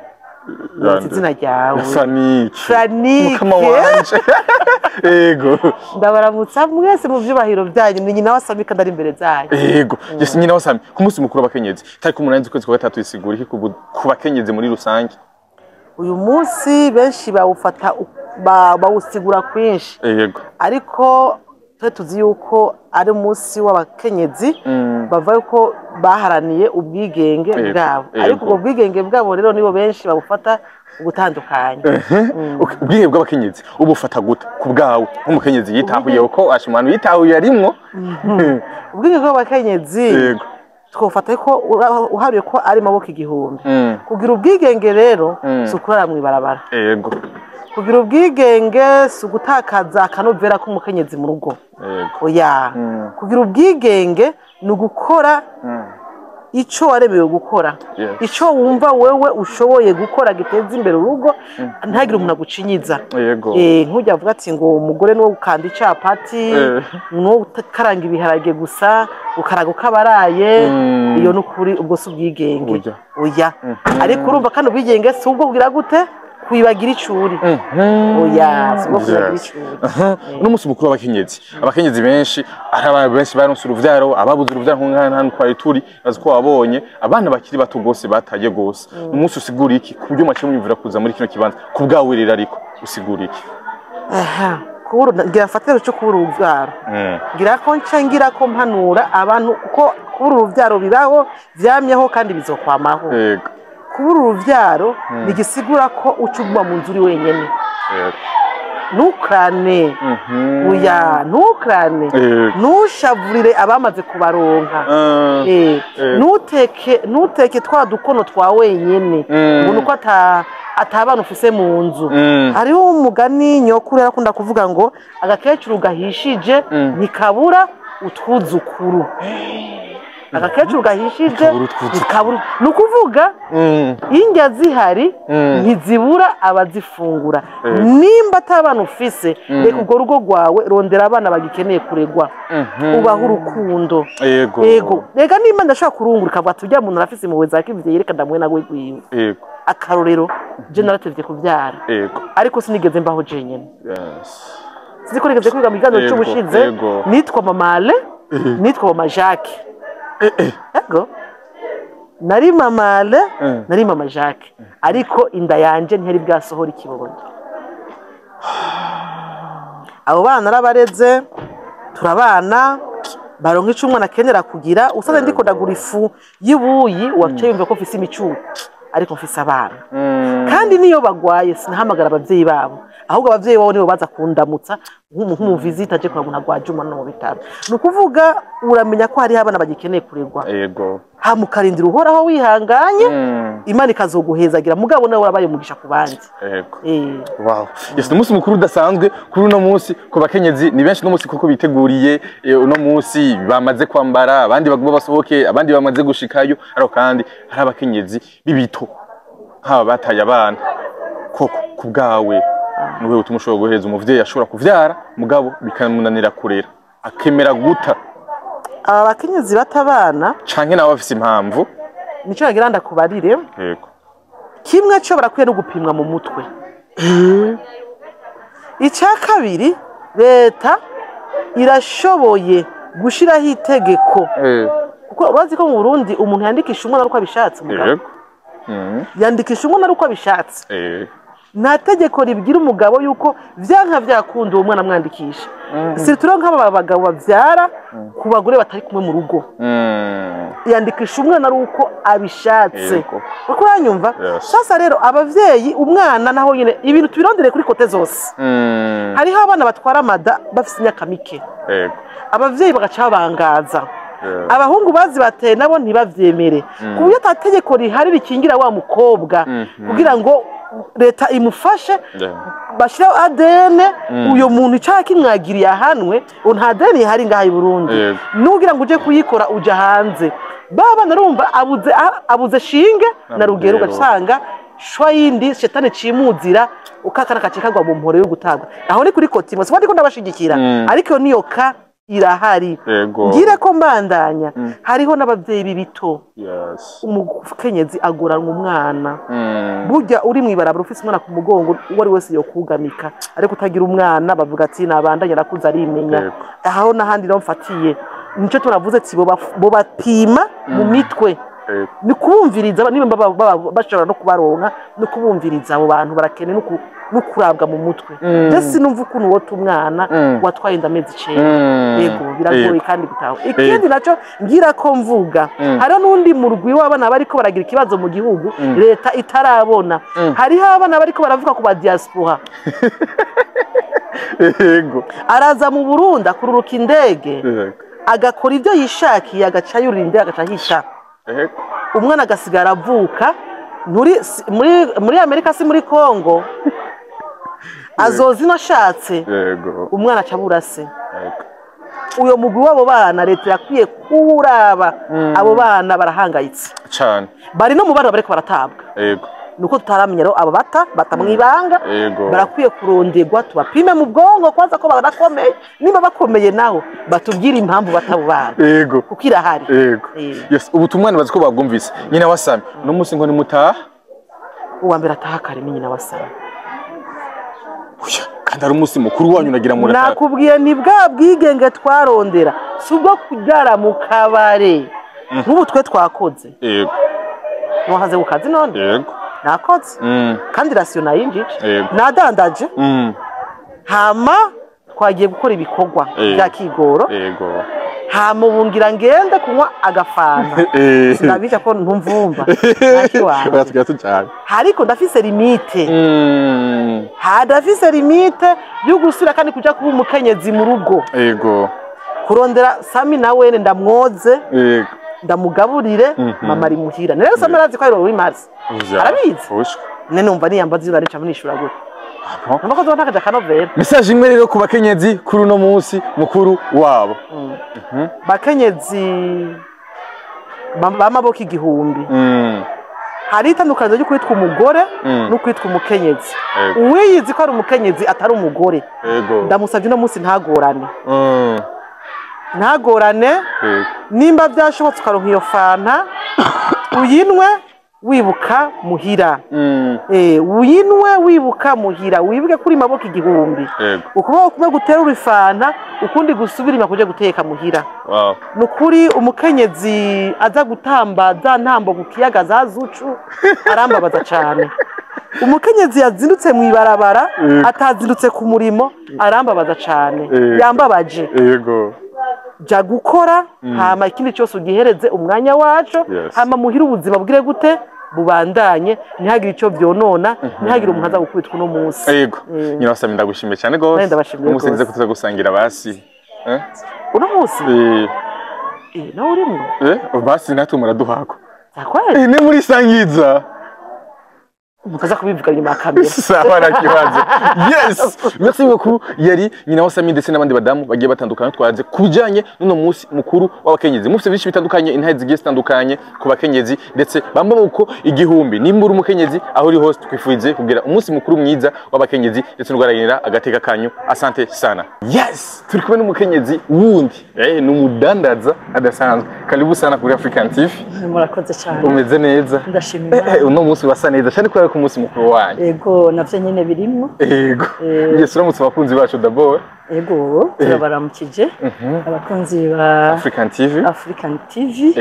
Yande. izina ryawe. Franike. Franike. Mukama wanje. Yego. Ndabaramutsa mwese mu byubahiro byanyu, ni nyina wa Sami kandi ari imbere zanyu. Yego. Yes, nyina wa Sami. Ku munsi mukuru w'abakenyezi, tariki 8 z'ukwezi kwa gatatu, isigura iki ku bakenyezi muri rusange? Uyu munsi benshi bawufata bawusigura kwinshi. Yego. Ariko twe tuzi yuko ari umunsi w'abakenyezi bava yuko baharaniye ubwigenge bwabo. Ariko ubwo bwigenge bwabo rero nibo benshi babufata ugutandukanya. Ubwigenge bw'abakenyezi ubufata gute ku bwawe nk'umukenyezi yitahuye uko ashimanu yitahuye arimwo? Ubwigenge bw'abakenyezi twofata ko uharuye ko ari maboko igihumbi. Kugira ubwigenge rero si ukurara mw'ibarabara. Yego. Kugira ubwigenge si ugutakaza akanovera k'umukenyezi mu rugo. Oya. Kugira ubwigenge ni ugukora ico waremewe gukora. Ico wumva wewe ushoboye gukora giteza imbere urugo, ntagire umuntu agucinyiza. Nkujya avuga ati ngo umugore niwo gukanda icapati, niwo gukaranga ibiharage gusa, ukaraga ukabaraye, iyo nukuri ubwo si ubwigenge. Oya. Ariko urumva kandi ubwigenge si ubwo kugira gute? Kwibagira icuri. Oya, si ubwo kwibagira icuri. N'umunsi mukuru w'abakenyezi. Abakenyezi benshi, ari abantu benshi baronse uruvyaro, ababuze uruvyaro nk'ahantu twari turi, bazi ko wabonye abana bakiri bato gose bataye gose. N'umunsi usigura iki ku buryo mace mwiyumvira kuza muri kino kibanza ku bwawe rero ariko usigura iki? Aha, kubura ngira mfatire cyo kubura uruvyaro. Ngira ko nca ngira ko mpanura abantu kuko kubura uruvyaro bibaho, vyamyeho kandi bizokwamaho. Yego. Kubura uruvyaro nigisigura ko ucuguma mu nzu uri wenyene. Ntukrane. Oya, ntukrane. Ntushavurire abamaze kubaronka. Nuteke twa dukono twa wenyene. Ngo nuko atabana ufise mu nzu. Hariho umugani nyokuru yarakunda kuvuga ngo agakecuru gahishije ntikabura utwuzukuru. Agakecuru gahishije ntikabura. Nukuvuga indya zihari ntizibura abazifungura. Nimba atabana ufise reka urwo rugo rwawe rondera abana bagikeneye kuregwa. Ubaha urukundo. Yego. Reka nimba ndashaka kurungurika avuga ati ujya muntu arafise impuhwe za kivyeyi reka ndamuhe nawe gwiwe. Yego. Akarorero je naratevye kuvyara. Yego. Ariko sinigeze mbaho jenyene. Siniko nigeze kwiga mu kiganiro c'ubushize nitwa Mama Ale, nitwa Mama Jacques. Ego. Nari Mama Ale, nari Mama Jacques. Ariko inda yanje ntiyari bwasohora ikibondo. Abo bana narabareze, turabana, baronka ico umwana akenera kugira, usanze ndiko ndagura ifu y'ibuyi, wace yumva ko mfise imicuko, ariko mfise abana. Kandi niyo bagwaye sinahamagara abavyeyi babo, ahubwo abavyeyi babo nibo baza kundamutsa nk'umuvisita aje kuraba umuntu agwaje umwana mu bitaro. Ni ukuvuga uramenya ko hariho abana bagikeneye kuregwa. Yego. Hamukarindira uhoraho wihanganye, Imana ikazoguhezagira mugabo nawe urabaye umugisha ku bandi. Yego. Wow. Yes, umunsi mukuru udasanzwe kuri uno munsi ku bakenyezi ni benshi no munsi kuko biteguriye uno munsi bamaze kwambara, abandi bagomba basohoke, abandi bamaze gushikayo, ariko kandi hari abakenyezi bibito haba bataye abana. Koko ku bwawe nuwe utuma ushobora guheza umuvyeyi ashobora kuvyara mugabo bikamunanira kurera akemera guta. Aba bakenyezi batabana canke nawe bafise impamvu nico nagira ndakubarire. Yego. Kimwe cyo barakwiye no gupimwa mu mutwe. Icya kabiri leta irashoboye gushiraho itegeko. Kuko urazi ko mu Burundi umuntu yandikisha umwana uko abishatse mugabo. Yego. Yandikisha umwana uko abishatse. Nta tegeko ribwira umugabo yuko vyanka vyakunda uwo mwana amwandikisha. Siritura nk'aba bagabo bavyara ku bagore batari kumwe mu rugo. Yandikisha umwana ari uko abishatse. Uko uranyumva? Sasa rero abavyeyi umwana naho nyene ibintu tubirondere kuri kote zose. Hariho abana batwara amada bafise imyaka mike. Abavyeyi bagaca babangaza. Abahungu bazi bateye nabo ntibavyemere. Ku buryo ata tegeko rihari rikingira wa mukobwa kugira ngo leta imufashe bashiraho ADN uyo muntu icyaha kimwagiriye ahanwe, nta ADN ihari ngaha i Burundi. Nugira ngo uje kuyikora uja hanze. Baba narumva abuze shinge na rugero ugasanga shwa yindi shetani cimuzira ukakana kacikagwa mu mpore yo gutagwa. Aho ni kuri kotimo siko ndiko ndabashigikira ariko niyo ka irahari. Ngire ko mbandanya hariho n'abavyeyi bibito. Umukenyezi agoranwa umwana. Burya uri mwibarabara ufise umwana ku mugongo uwo ari wese yokugamika, ariko utagira umwana bavuga ati nabandanya nakuze arimenya. Aho n'ahandi rero mfatiye nico tunavuze ati bo bapima mu mitwe. Ni kubumviriza niba bashobora no kubaronka, no kubumviriza abo bantu barakene no kurabwa mu mutwe. Ndetse sinumva ukuntu wota umwana watwaye inda amezi 9. Yego, biragoye kandi gutaho. Ikindi naco ngira ko mvuga, hariho n'undi murwi w'abana bariko baragira ikibazo mu gihugu leta itarabona. Hariho abana bariko baravuga ku ba diaspora. Yego. Araza mu Burundi akururuka indege, agakora ibyo yishakiye, agaca yurira indege, agaca ahisha. Umwana agasigara avuka muri Amerika, si muri Congo, azoza ino ashatse. Umwana aca abura se. Uyo mugwi w'abo bana leta irakwiye kuwuraba. Abo bana barahangayitse Cyane. Bari no mu bana bariko baratabwa. Nuko tutaramenya rero abo bata mwibanga. Barakwiye kuronderwa, tubapime mu bwonko kwanza ko barakomeye. Niba bakomeye naho batubwire impamvu batabo bana, kuko irahari. Yes, ubutumwa nibaza ko babwumvise. Nyina wa Sami, uno munsi ngo nimutaha? Uwa mbere ataha kare ni nyina wa Sami. Oya, kandi ari umunsi mukuru wanyu, nagira murataha. Nakubwiye ni bwa bwigenge twarondera, si ubwo kubyara mu kabare. Nk'ubu twe twakoze. Wahaze ku kazi none? Yego. Nakoze kandi ration nayinjije. Nadandaje. Hama twagiye gukora ibikorwa bya kigoro. Hama ubu ngira ngende kunywa agafanta. Sinabija ko ntumvumva ntakiwanje. Baratubwira tujyane. Ariko ndafise limite, hadafise limite yo gusubira kandi kuja kuba umukenyezi mu rugo, kurondera Sami na wene ndamwoze, ndamugaburire. Mama ari muhira rero, Sami arazi ko ari uri mars. Oya. Arabizi. Ushwe. Ne numva niyambaza izina rica munishura gute? Ah, Numva ko zobona akaja kanovera. Message imwe rero ku bakenyezi kuri uno munsi mukuru wabo. Bakenyezi b'amaboko igihumbi, hari itandukaniro ryo kwitwa umugore no kwitwa umukenyezi. Uwiyizi ko ari umukenyezi atari umugore, ndamusabye uno munsi ntagorane, ntagorane. Nimba byashobotse ukaronka iyo fanta, uyinwe wibuka muhira. Uyinwe wibuka muhira, wibuke kuri maboko igihumbi. Ukuboko kumwe guterura ifanta, ukundi gusubira inyuma kuja guteka muhira. Ni ukuri, umukenyezi aza gutamba za ntambo ku kiyaga za Zucu arambabaza cane. Umukenyezi yazindutse mu ibarabara, atazindutse ku murimo, arambabaza cane. Yambabaje. Jya gukora, hama ikindi cyose ugihereze umwanya wacu. Hama muhire ubuzima bwire gute bubandanye, ntihagire icyo byonona, ntihagire umuntu aza gukubitwa uno munsi. Yego. Nyina wa Sami, ndagushimiye cyane gose. Nanjye ndabashimiye Umunsi nziza gose. ko tuza gusangira basi. Eh? Uno munsi? Eh, Nawe urimwo? Eh, basi natwe muraduhako. Zakweli? Eh, ni muri sangiza. Mukaza kubivuga nyuma ya kamera. Sawa, nta kibazo. Yes, merci beaucoup. Yari nyina wa Sami ndetse n'abandi badamu bagiye batandukanye, twaze ku bijyanye n'uno munsi mukuru w'abakenyezi. Mufite byinshi bitandukanye, intahe zigiye zitandukanye ku bakenyezi ndetse bamaboko igihumbi. Nimba uri umukenyezi aho uri hose, twifurize kugira umunsi mukuru mwiza w'abakenyezi ndetse no guharanira agateka kanyu. Asante sana. Yes, turi kumwe n'umukenyezi wundi, ni umudandaza adasanzwe. Karibu sana kuri African TV. Murakoze cyane. Umeze neza? Ndashima Imana. Uno munsi wasa neza cyane kubera ko umunsi mukuru wanyu. Ego, navyo nyene birimwo. Yego. Yes, uramutse abakunzi bacu d'abord. Ego, turabaramukije abakunzi ba African TV. African TV.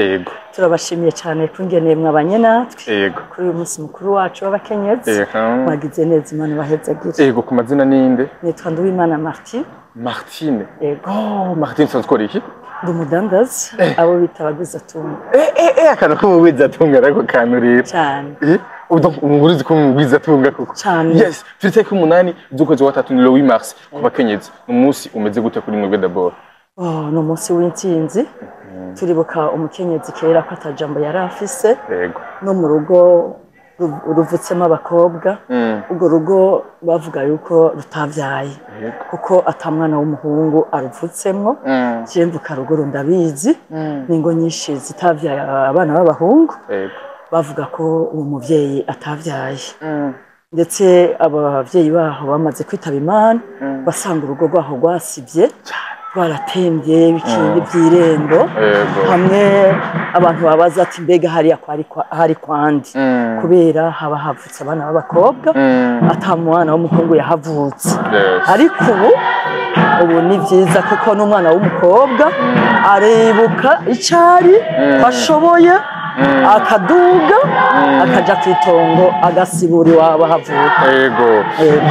Turabashimiye cyane kungene mwabanye natwe kuri uyu munsi mukuru wacu w'abakenyezi. Mwagize neza, Imana ibahezagire. Yego, ku mazina ninde? Nitwa Nduwimana Martin. Martine. Ego. Oh, Martine, usanzwe ukora iki? Ndi umudandaza, abo bita abagwizatunga. Eh, akantu k'umugwizatunga ariko kantu rero. Cyane. Donc umugurizi ko umugwizatunga koko. Cyane. Yes, turi tariki 8 z'ukwezi kwa gatatu, ni le 8 mars ku bakenyezi. Umunsi umeze gute kuri mwebwe d'abord? Oh, ni umunsi w'intsinzi. Turibuka umukenyezi kera ko atajambo yari afise no mu rugo ruvutsemo abakobwa. Urwo rugo bavuga yuko rutavyaye, kuko ata mwana w'umuhungu aruvutsemwo. Je mvuka ruguru, ndabizi, n'ingo nyinshi zitavyaye abana b'abahungu, bavuga ko uwo muvyeyi atavyaye. Ndetse abavyeyi baho bamaze kwitaba Imana, basanga urugo rwaho rwasivye, rwaratembye ibikindi vy'irembo. Hamwe abantu babaza ati: "Mbega hariya hari kwandi?" Kubera haba havutse abana b'abakobwa, ata mwana w'umuhungu yahavutse. Ariko ubu ni byiza, kuko n'umwana w'umukobwa aribuka icari ko ashoboye. Akaduga akaja kw'itongo, agasibura iwabo ahavuka. Ego.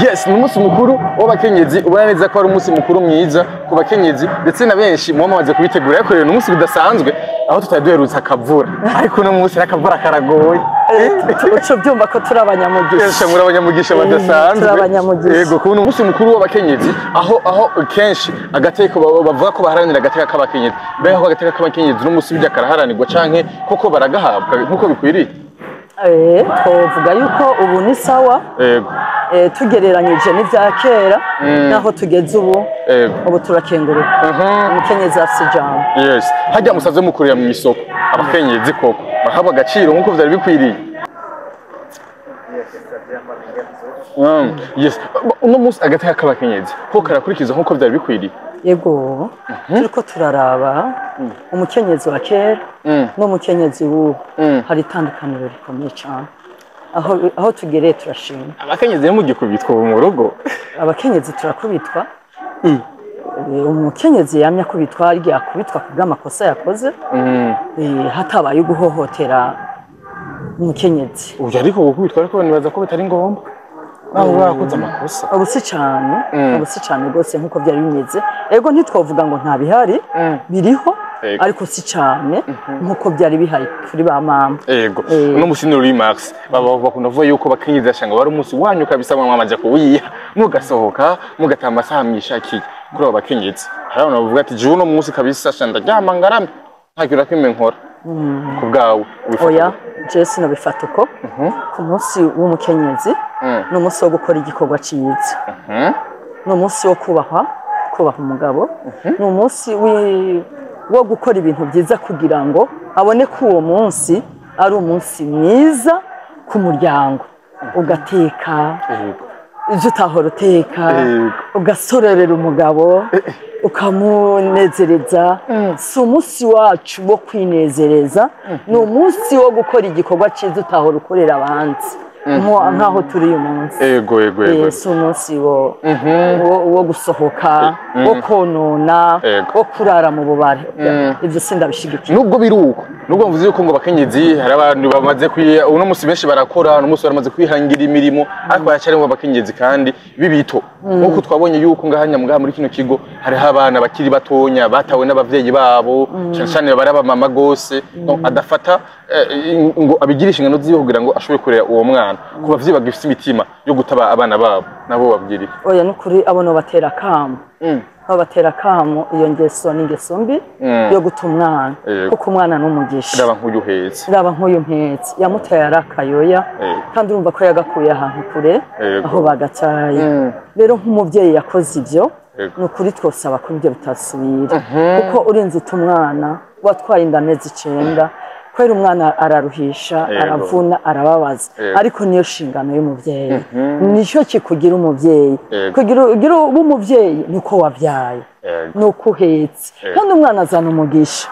Yes, ni umunsi mukuru w'abakenyezi. Ubona neza ko ari umunsi mukuru mwiza ku bakenyezi, ndetse na benshi muba mumaze kubitegura. Ariko rero ni umunsi udasanzwe aho tutari duherutse akavura, ariko uno munsi akavura karagoye. Uca ubyumva ko turi abanyamugisha. Kenshi muri abanyamugisha badasanzwe. Turi abanyamugisha. Yego, kubona umunsi mukuru w'abakenyezi aho kenshi agateko bavuga ko baharanira agateka k'abakenyezi, mbega ko agateka k'abakenyezi uno munsi bijya karaharanirwa canke koko baragahabwa nkuko bikwiriye? Twovuga yuko ubu ni sawa. Tugereranyije n'ivya kera naho tugeze ubu, ubu turakenguruka, umukenyezi afise ijambo. Yes, hajya musaze mukurira mu isoko, abakenyezi koko barahabwa agaciro nkuko vyari bikwiriye? Yes, uno munsi agateka k'abakenyezi ko karakurikiza nkuko vyari bikwiriye? Yego, turiko turaraba umukenyezi wa kera n'umukenyezi w'ubu, hari itandukaniro rikomeye cane. Aho tugereye turashima. Abakenyezi rero mugikubitwa ubu mu rugo? Abakenyezi turakubitwa. Umukenyezi yamye akubitwa, harya akubitwa kubw'amakosa yakoze, hatabaye uguhohotera umukenyezi. Ubu ariko gukubitwa, ariko nibaza ko bitari ngombwa naho bakoze amakosa. Ubu si cane, ubu si cane rwose nkuko byari bimeze. Ego, ntitwovuga ngo nta bihari, biriho, ariko si cane nkuko byari bihari kuri ba mama. Ego. Uno musi ni uri Max, baba bakunda kuvuga yuko bakenyezi ashanga wari umunsi wanyu kabisa, mwamaze kuwiha mugasohoka mugataha amasaha mwishakiye. Kuri abo bakenyezi hari abantu bavuga ati jewe uno munsi kabisa sha ndaryama ngaramye, nta kintu na kimwe nkora. Ku bwawe ubifata Oya, gute? je sinabifata uko. Ku munsi w'umukenyezi ni umunsi wo gukora igikorwa ciza, ni umunsi wo kubaha umugabo, ni umunsi wo gukora ibintu byiza kugira ngo abone ko uwo munsi ari umunsi mwiza ku muryango. Ugateka ibyo utahora uteka, ugasororera umugabo, ukamunezereza. Si umunsi wacu wo kwinezereza, ni umunsi wo gukora igikorwa cyiza utahora ukorera abandi, nk'aho turi uyu munsi. Ego ego ego. Si umunsi wo gusohoka, wo konona, wo kurara mu bubare. Ibyo sindabishigikiye. Nubwo biri uko, nubwo mvuze yuko ngo abakenyezi hari abantu bamaze kwiha, uno munsi benshi barakora, uno munsi baramaze kwihangira imirimo, ariko haracyarimo abakenyezi kandi bibito, nkuko twabonye yuko ngaha nyamugaha muri kino kigo hariho abana bakiri batonya batawe n'abavyeyi babo, cyane cyane bari abamama gose. Donc, adafata ngo abigire inshingano ziwe kugira ngo ashobore kurera uwo mwana. Ku bavyeyi bagifite imitima yo gutaba abana babo, nabo babwiriye? Oya, nukuri abo nobatera akamo, babatera akamo. Iyo ngeso ni ingeso mbi yo guta umwana, kuko umwana ni umugisha. Raba nk'uyu uhetse. Raba nk'uyu mpetse, yamuteye ari akayoya, kandi urumva ko yagakuye ahantu kure, aho bagataye. Rero nk'umubyeyi yakoze ibyo, ni ukuri twosaba ko ibyo bitasubira, kuko urinze uta umwana watwaye inda amezi 9, kubera umwana araruhisha, aravuna, arababaza, ariko niyo nshingano y'umubyeyi, nicyo kikugira umubyeyi. Kugira ugira ube umubyeyi ni uko wabyaye, ni uko uhetse, kandi umwana azana umugisha.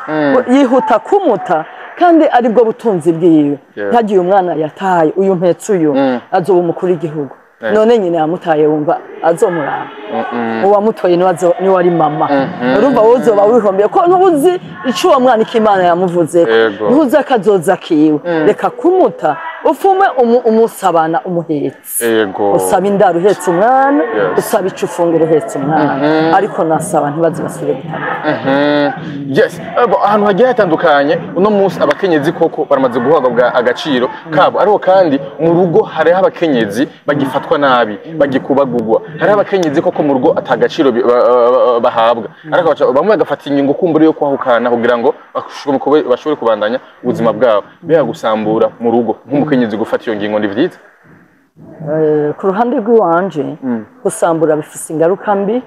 Yihuta kumuta kandi aribwo butunzi bwiwe. Ntagiye umwana yataye, uyu mpetse uyu azoba umukuru w'igihugu. None nyina yamutaye, wumva azomuraba? Uwamutoye niwe ari mama. Urumva wowe uzoba wihombeye, ko ntuzi ico uwo mwana ikimana yamuvuzeko, ntuzi akazoza kiwe. Reka kumuta, ufume umusabana umuhetse, usaba indaro uhetse umwana, usaba ico ufungura uhetse umwana. Ariko nasaba ntibaze basubire gutana. Yes, ahantu hagiye hatandukanye uno munsi abakenyezi koko baramaze guhabwa agaciro kabo, ariko kandi mu rugo hariho abakenyezi bagifatwa nabi, bagikubagurwa. Hariho abakenyezi koko mu rugo atagaciro bahabwa, ariko bamwe bagafata ingingo kumbura yo kwahukana kugira ngo bashobore kubandanya ubuzima bwabo. Mbega gusambura mu rugo, nk'umukenyezi gufata iyo ngingo ni vyiza? Ku ruhande rw'iwanje, gusambura bifise ingaruka mbi,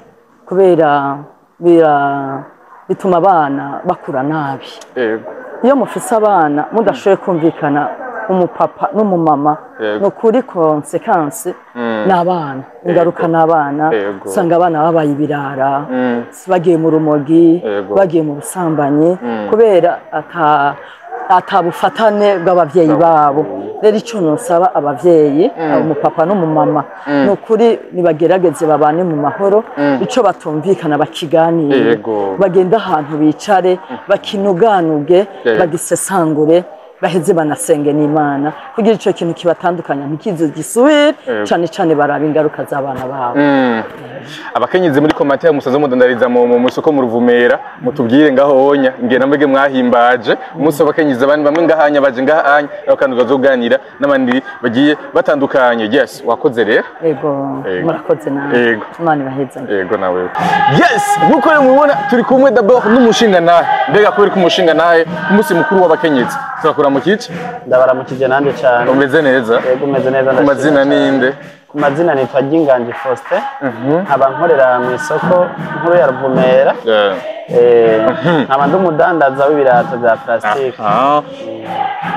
kubera bituma abana bakura nabi. Iyo mufise abana mudashoboye kumvikana, umupapa n'umumama, ni ukuri conséquence ni abana, ingaruka ni abana. Usanga abana babaye ibirara, bagiye mu rumogi, bagiye mu busambanyi, kubera ata bufatane bw'abavyeyi babo. Rero ico nosaba abavyeyi, umupapa n'umumama, ni ukuri nibagerageze babane mu mahoro. Ico batumvikana bakiganire, bagende ahantu bicare, bakinuganuge, bagisesangure. Baheze banasenge n'Imana kugira ico kintu kibatandukanya ntikize gisubire, cane cane baraba ingaruka z'abana babo. Abakenyezi muri commentaire musaze mudandariza mu isoko mu Ruvumera, mutubwire ngaho onya ngena mwege mwahimbaje umunsi w'abakenyezi. Abandi bamwe ngahanya baje ngahanya aho bazoganira n'abandi bagiye batandukanye. Yes, wakoze rero. Ego. Ego. Murakoze nawe. Ego. Imana ibahezanye. Yego nawe. Yes, nkuko rero mubibona turi kumwe d'abord n'umushinga nahe. Mbega kubera ko umushinga nahe umunsi mukuru w'abakenyezi, turakura mu kice. Ndabaramukije nanjye cyane. Umeze neza? Yego, umeze neza. Ku Ndashima mazina cyane. Ninde? Ku mazina nitwa Ryinganji Faustin, nkaba nkorera mu isoko nkuru ya Ruvumera. Nkaba ndi umudandaza w'ibirato bya plastique. Ah.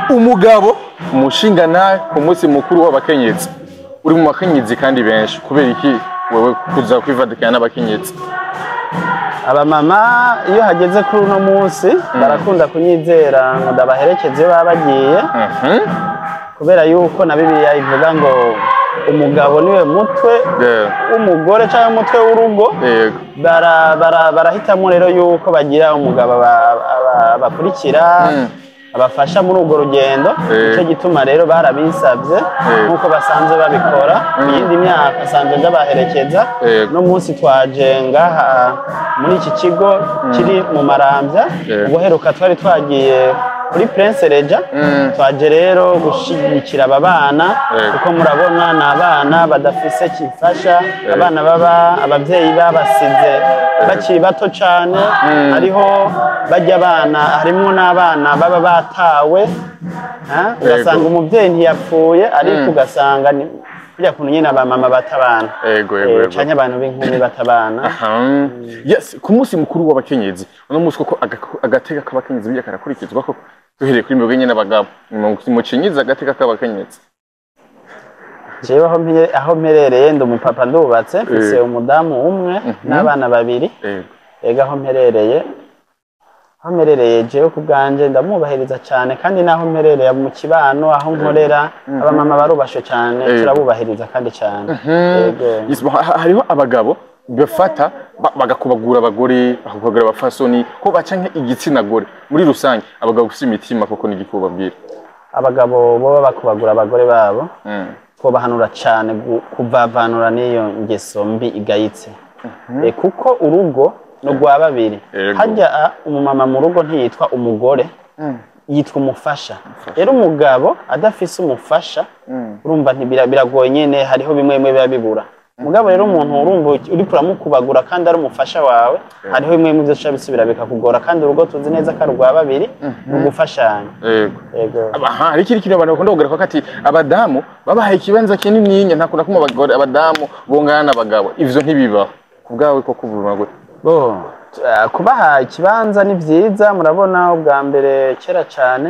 Umugabo umushinga nahe ku munsi mukuru w'abakenyezi, uri mu bakenyezi kandi benshi, kubera iki wewe kuza kwivadikana n'abakenyezi? Abamama iyo hageze kuri uno munsi barakunda kunyizera ngo ndabaherekeze iyo baba bagiye, kubera yuko na Bibiliya ivuga ngo umugabo niwe mutwe w'umugore cyangwa umutwe w'urugo. Barahitamo rero yuko bagira umugabo bakurikira, abafasha muri urwo rugendo. Nicyo gituma rero barabinsabye, nk'uko basanzwe babikora mu yindi myaka, asanzwe ndabaherekeza. No munsi twaje ngaha muri iki kigo kiri mu Maramvya. Ubuheruka twari twagiye kuri Prince Reja. Twaje rero gushigikira aba bana, kuko murabona ni abana badafise kifasha, abana baba abavyeyi babasize bakiri bato cane. Hariho bajya abana, harimwo n'abana baba batawe, ha? Ugasanga umuvyeyi ntiyapfuye, ariko ugasanga ni kurya kuntu nyene abamama bata abana. Yego yego yego. Canke abantu b'inkumi bata abana. Aha. Yes, ku munsi mukuru w'abakenyezi uno munsi koko agateka k'abakenyezi bijya karakurikizwa koko? Duhereye kuri mwebwe nyene abagabo, mucinyiza agateka k'abakenyezi. Jewe aho mperereye ndi umupapa, ndubatse, mfise umudamu umwe n'abana babiri. Ega aho mperereye jewe ku bwanje ndamwubahiriza cyane, kandi n'aho mperereye mu kibano, aho nkorera, abamama barubashwe cyane. Turabubahiriza kandi cyane. Yego. Yes, hariho abagabo bafata bagakubagura abagore, bakakubagura abafasoni ko baca igitsina gore muri rusange. Abagabo bafise imitima koko n'igikubabwira? Abagabo boba bakubagura abagore babo, twobahanura cyane kuvavanura n'iyo ngeso mbi igayitse. Kuko urugo ni urwa babiri. Harya umumama mu rugo ntiyitwa umugore, yitwa umufasha. Rero umugabo adafise umufasha, urumva biragoye nyene, hariho bimwe bimwe biba bibura. Mugabo rero umuntu urumva uriko uramukubagura kandi ari umufasha wawe, hariho bimwe bimwe vyoca bisubira bikakugora, kandi urugo tuzi neza ko ari urwa babiri, ni ugufashanya. Yego. Aha hari ikindi kintu abantu bakunda kugaruka ko ati abadamu babahaye ikibanza kinini, nta kuntu kumwe abagore abadamu bongana n'abagabo. Ivyo ntibibaho ku bwawe koko, ubuzima gute? Bo, kubaha ikibanza ni vyiza. Murabona ubwa mbere kera cyane,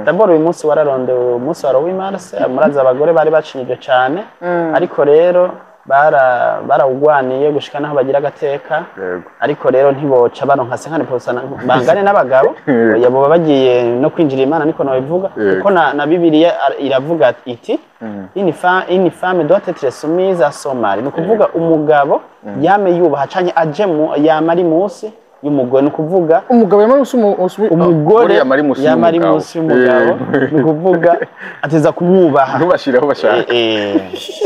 d'abord uyu munsi wararondewe, umunsi wa 8 mars, murazi abagore bari bacinyijwe cyane, ariko rero barawugwaniye gushika naho bagira agateka. Ariko rero ntiboca baronka 50% bangane n'abagabo. Oya, boba bagiye no kwinjira Imana, niko nabivuga. Kuko na Bibiliya iravuga iti "Une femme doit être soumise à son mari", ni ukuvuga umugabo yame yubaha canke aje mu yama ari munsi y'umugore, ni ukuvuga Umugabo yamara umugore yama ari munsi yama ari y'umugabo. munsi y'umugabo, ni ukuvuga ateza kumwubaha. Ntubashire aho bashaka.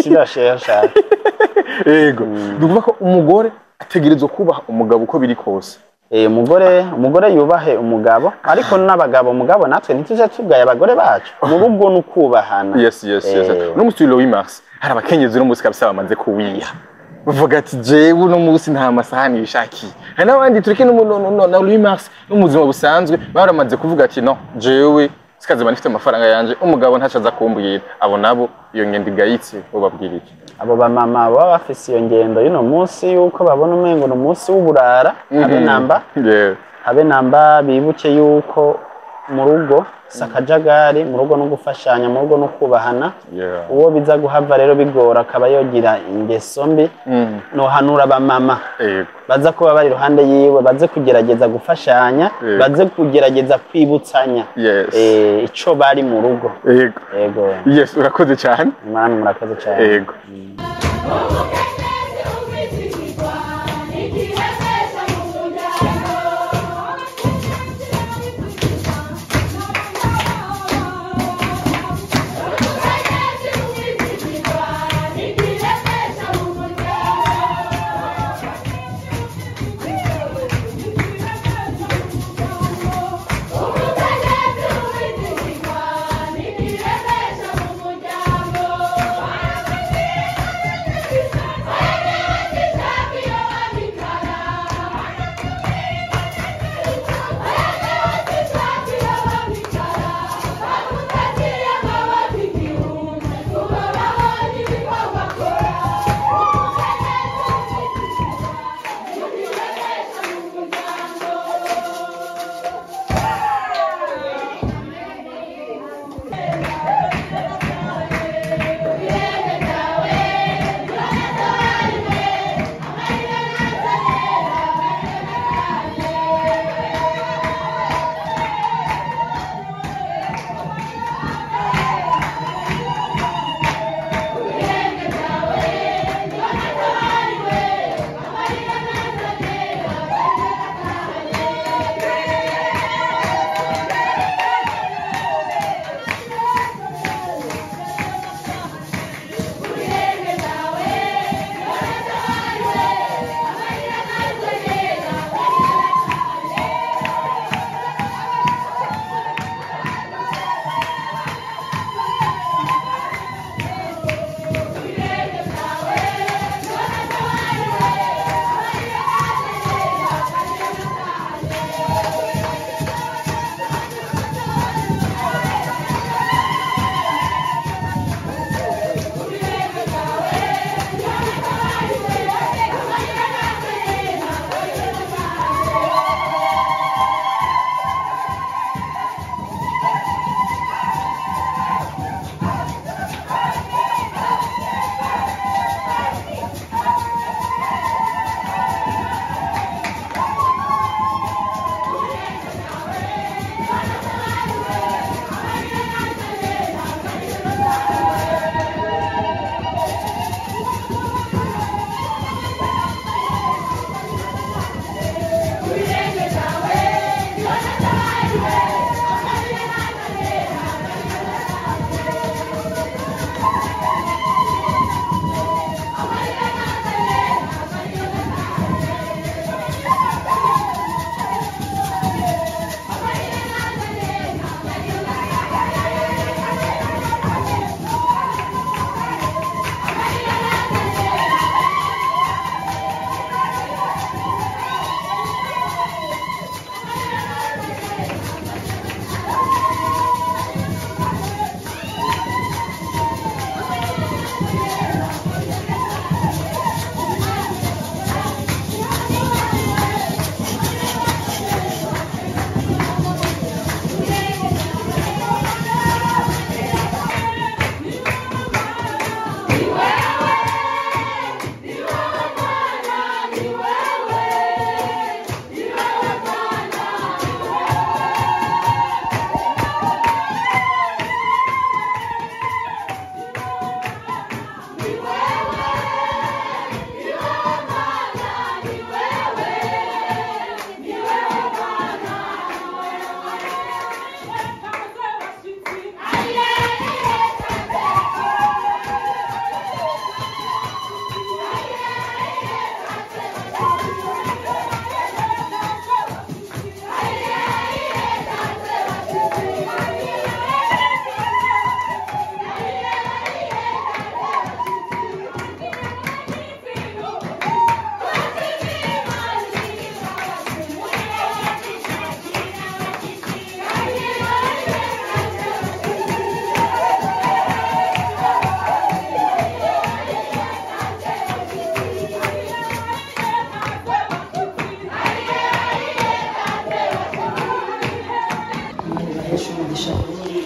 Sibashire aho ashaka. Yego, ni ukuvuga ko umugore ategerezwa kubaha umugabo uko biri kose. Umugore yubahe umugabo, ariko n'abagabo, mugabo natwe ntituje tugaye abagore bacu. Mu rugo ni ukubahana. Yes. Uno musi w'le 8 mars hari abakenyezi uno musi kabisa bamaze kuwiha, bavuga ati jewe uno musi nta masahani yishakiye. Hari n'abandi tureke no na 8 mars, no mu buzima busanzwe baramaze kuvuga ati no jewe sikazima nifite amafaranga yanje, umugabo ntaco aza kumbwira. Abo nabo iyo ngendo igayitse bo babwira iki? Abo bamama baba bafise iyo ngendo y'uno munsi yuko babona umengo ni umunsi w'uburara, habe namba. Habe namba. Bibuke yuko mu rugo si akajagari, mu rugo no gufashanya, mu rugo no kubahana. Uwo biza guhava rero bigora akaba yogira ingeso mbi, nohanura abamama baza kuba bari iruhande yiwe baze kugerageza gufashanya, baze kugerageza kwibutsanya ico bari mu rugo. Yego. Yes, urakoze cyane. Mwami, murakoze cyane. Yego. Umukenyezi umwizigirwa igihemesha mu muryango.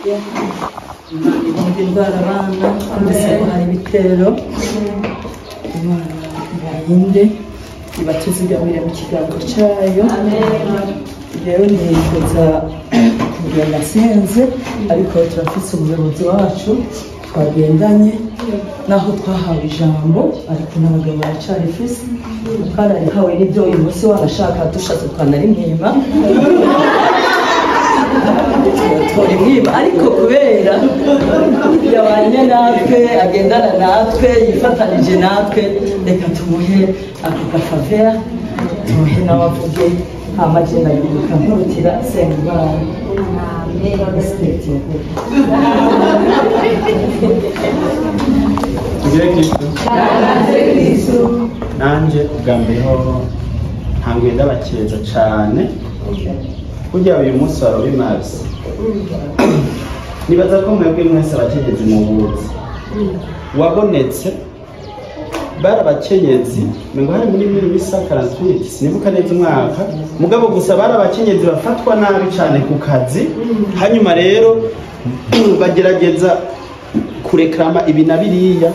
Imana irinde indwara abana, twumvise ko hari ibitero. Imana ibarinde, ibatuzigamire mu kiganza cyayo. Rero nifuza kugenda nasenze, ariko turafise umuyobozi wacu twagendanye, naho twahawe ijambo, ariko n'abagabo baracarifise. Twararihawe n'ibyo uyu munsi wanashaka, dushatse twanarimwima, tworimwima, ariko kubera yabanye natwe, agendana natwe, yifatanije natwe, reka tumuhe ako gafavera, tumuhe n'abavuge amagenda yibuka nkurutira senga Imana. Respect. Tugire Kristo. Nanje ubwa mbere ho ntanguye ndabakeza cane kurya uyu munsi wa Robimazi. Nibaza ko mwebwe mwese abakenyezi muwuzi wabonetse, bari abakenyezi ngo hari muri 1848, sinibuka neza umwaka, mugabo gusa bari abakenyezi bafatwa nabi cane ku kazi. Hanyuma rero bagerageza kurekrama ibi na biriya,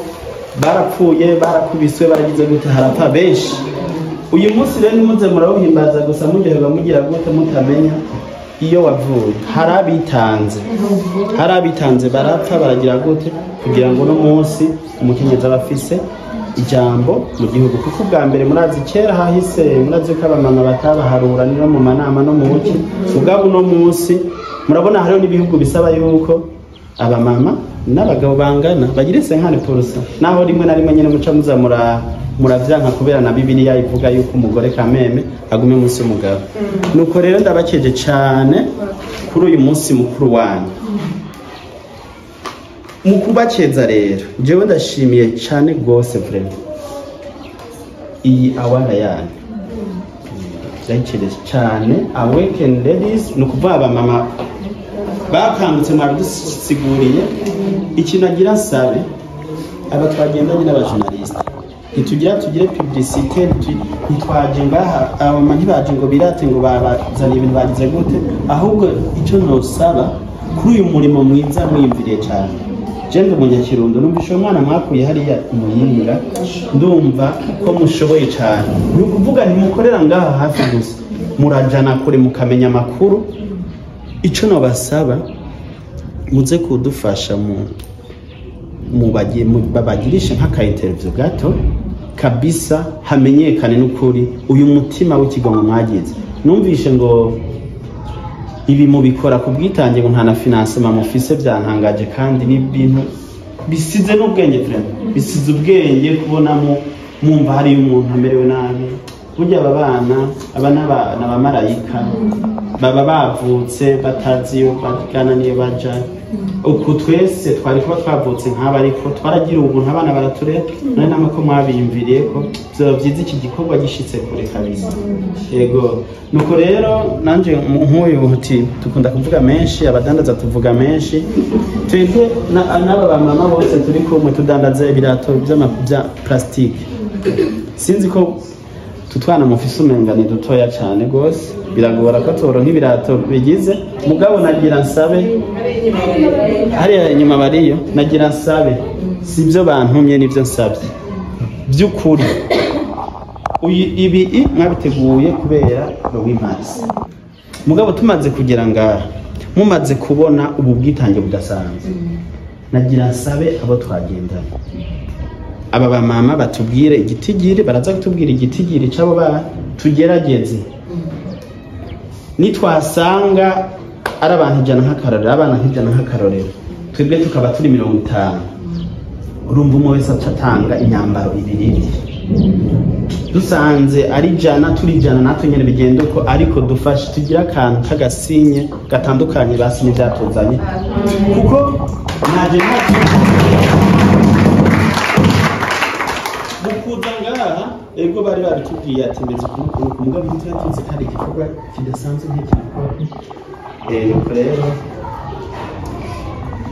barapfuye, barakubiswe, baragize gute, harapfa benshi. Uyu munsi rero nimuze murawuhimbaza gusa muryoherwa mugira gute mutamenya iyo wavuye. Hari abitanze barapfa, baragira gute kugira ngo uno munsi umukenyezi aba afise ijambo mu gihugu. Kuko ubwa mbere murazi kera hahise, murazi ko abamama batabaharura no mu manama no mu buki. Ubwabo uno munsi murabona hariho n'ibihugu bisaba yuko abamama n'abagabo bangana bagire 50%, naho rimwe na rimwe nyene muca muza muravyanka kubera na Bibiliya ivuga yuko umugore kameme agume munsi y'umugabo. Nuko rero ndabakeje cane kuri uyu munsi mukuru wanyu. Mu kubakeza rero jewe ndashimiye cane gose vraiment iyi awara yanyu, ndayikereza cane. Awaken Ladies ni ukuvuga abamama bakangutse, mwabidusiguriye. Ikintu agira nsabe aba twagendanye n'abajournaliste, ntitugira tugire publicité, ntitwaje ngaha abamama ntibaje ngo birate ngo babazaniye ibintu bagize gute, ahubwo icyo nosaba kuri uyu murimo mwiza mwiyumviriye cyane. Je ndi umunyakirundo, numvise uwo mwana mwakuye hariya imuyinga, ndumva ko mushoboye cyane. Ni ukuvuga ntimukorera ngaha hafi gusa, murajana kure mukamenya amakuru. Icyo nobasaba, muze kudufasha babagirishe nk'aka interview gato kabisa, hamenyekane n'ukuri uyu mutima w'ikigongo mwagize. Numvishe ngo ibi mubikora ku bwitange, ngo nta na financement mufise, byantangaje kandi ni ibintu bisize n'ubwenge vraiment, bisize ubwenge kubona mwumva hari umuntu amerewe nabi. Burya aba bana aba n'abamarayika baba bavutse batazi iyo bagana n'iyo baja. Uku twese twari kuba twavutse nk'aba, ariko twaragira ubuntu abana baraturera. None namwe ko mwabiyumviriye ko vyoba vyiza iki gikorwa gishitse kure kabisa. Yego, nuko rero nanje nk'uyu uti dukunda kuvuga menshi, abadandaza tuvuga menshi, twebwe n'aba bamama bose turi kumwe tudandaza ibirato bya plastique. Sinzi ko tutwana mufise umenga ni dutoya cane gose, biragora ko turonka ibirato bigize. Mugabo nagira nsabe hariya inyuma bariyo, nagira nsabe sibyo bantumye nivyo nsabye by'ukuri. Ibi mwabiteguye kubera Rowimazi, mugabo tumaze kugera ngaha mumaze kubona ubu bwitange budasanzwe, nagira nsabe abo twagendana aba bamama batubwire igitigiri, baraza kutubwira igitigiri cy'abo bana, tugerageze nitwasanga ari abantu 100 nk'akarorero, abana 100 nk'akarorero, twebwe tukaba turi 50, urumva umwe wese atanga imyambaro ibiri. Dusanze ari 100 turi 100 natwe nyene bigenda uko, ariko dufashe tugira akantu k'agasinye gatandukanye basinye byatuzanye, kuko naje mukuza ngaha ego bari babitubwiye ati meze ukuntu mugabo ntituratinze kandi igikorwa kidasanzwe nk'iki gikorwa. Nuko rero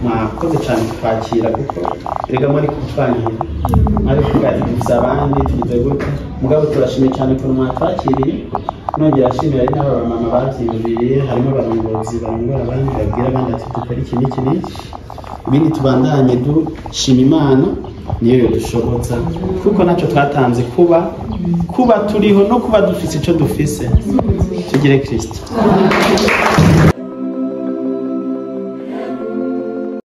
mwakoze cyane kwakira, kuko erega mwari kutwangira, mwari kuvuga ati dufise abandi tugize gute. Mugabo turashimye cyane ukuntu mwatwakiriye. Nongera ashimira ari n'aba bamama bavyiyumviriye, harimo abarongozi barongora abandi, babwira abandi ati dukore iki n'iki n'iki. Ibindi tubandanye dushima Imana niyo yodushoboza, kuko ntacyo twatanze kuba turiho no kuba dufise icyo dufise. Tugire Kristo.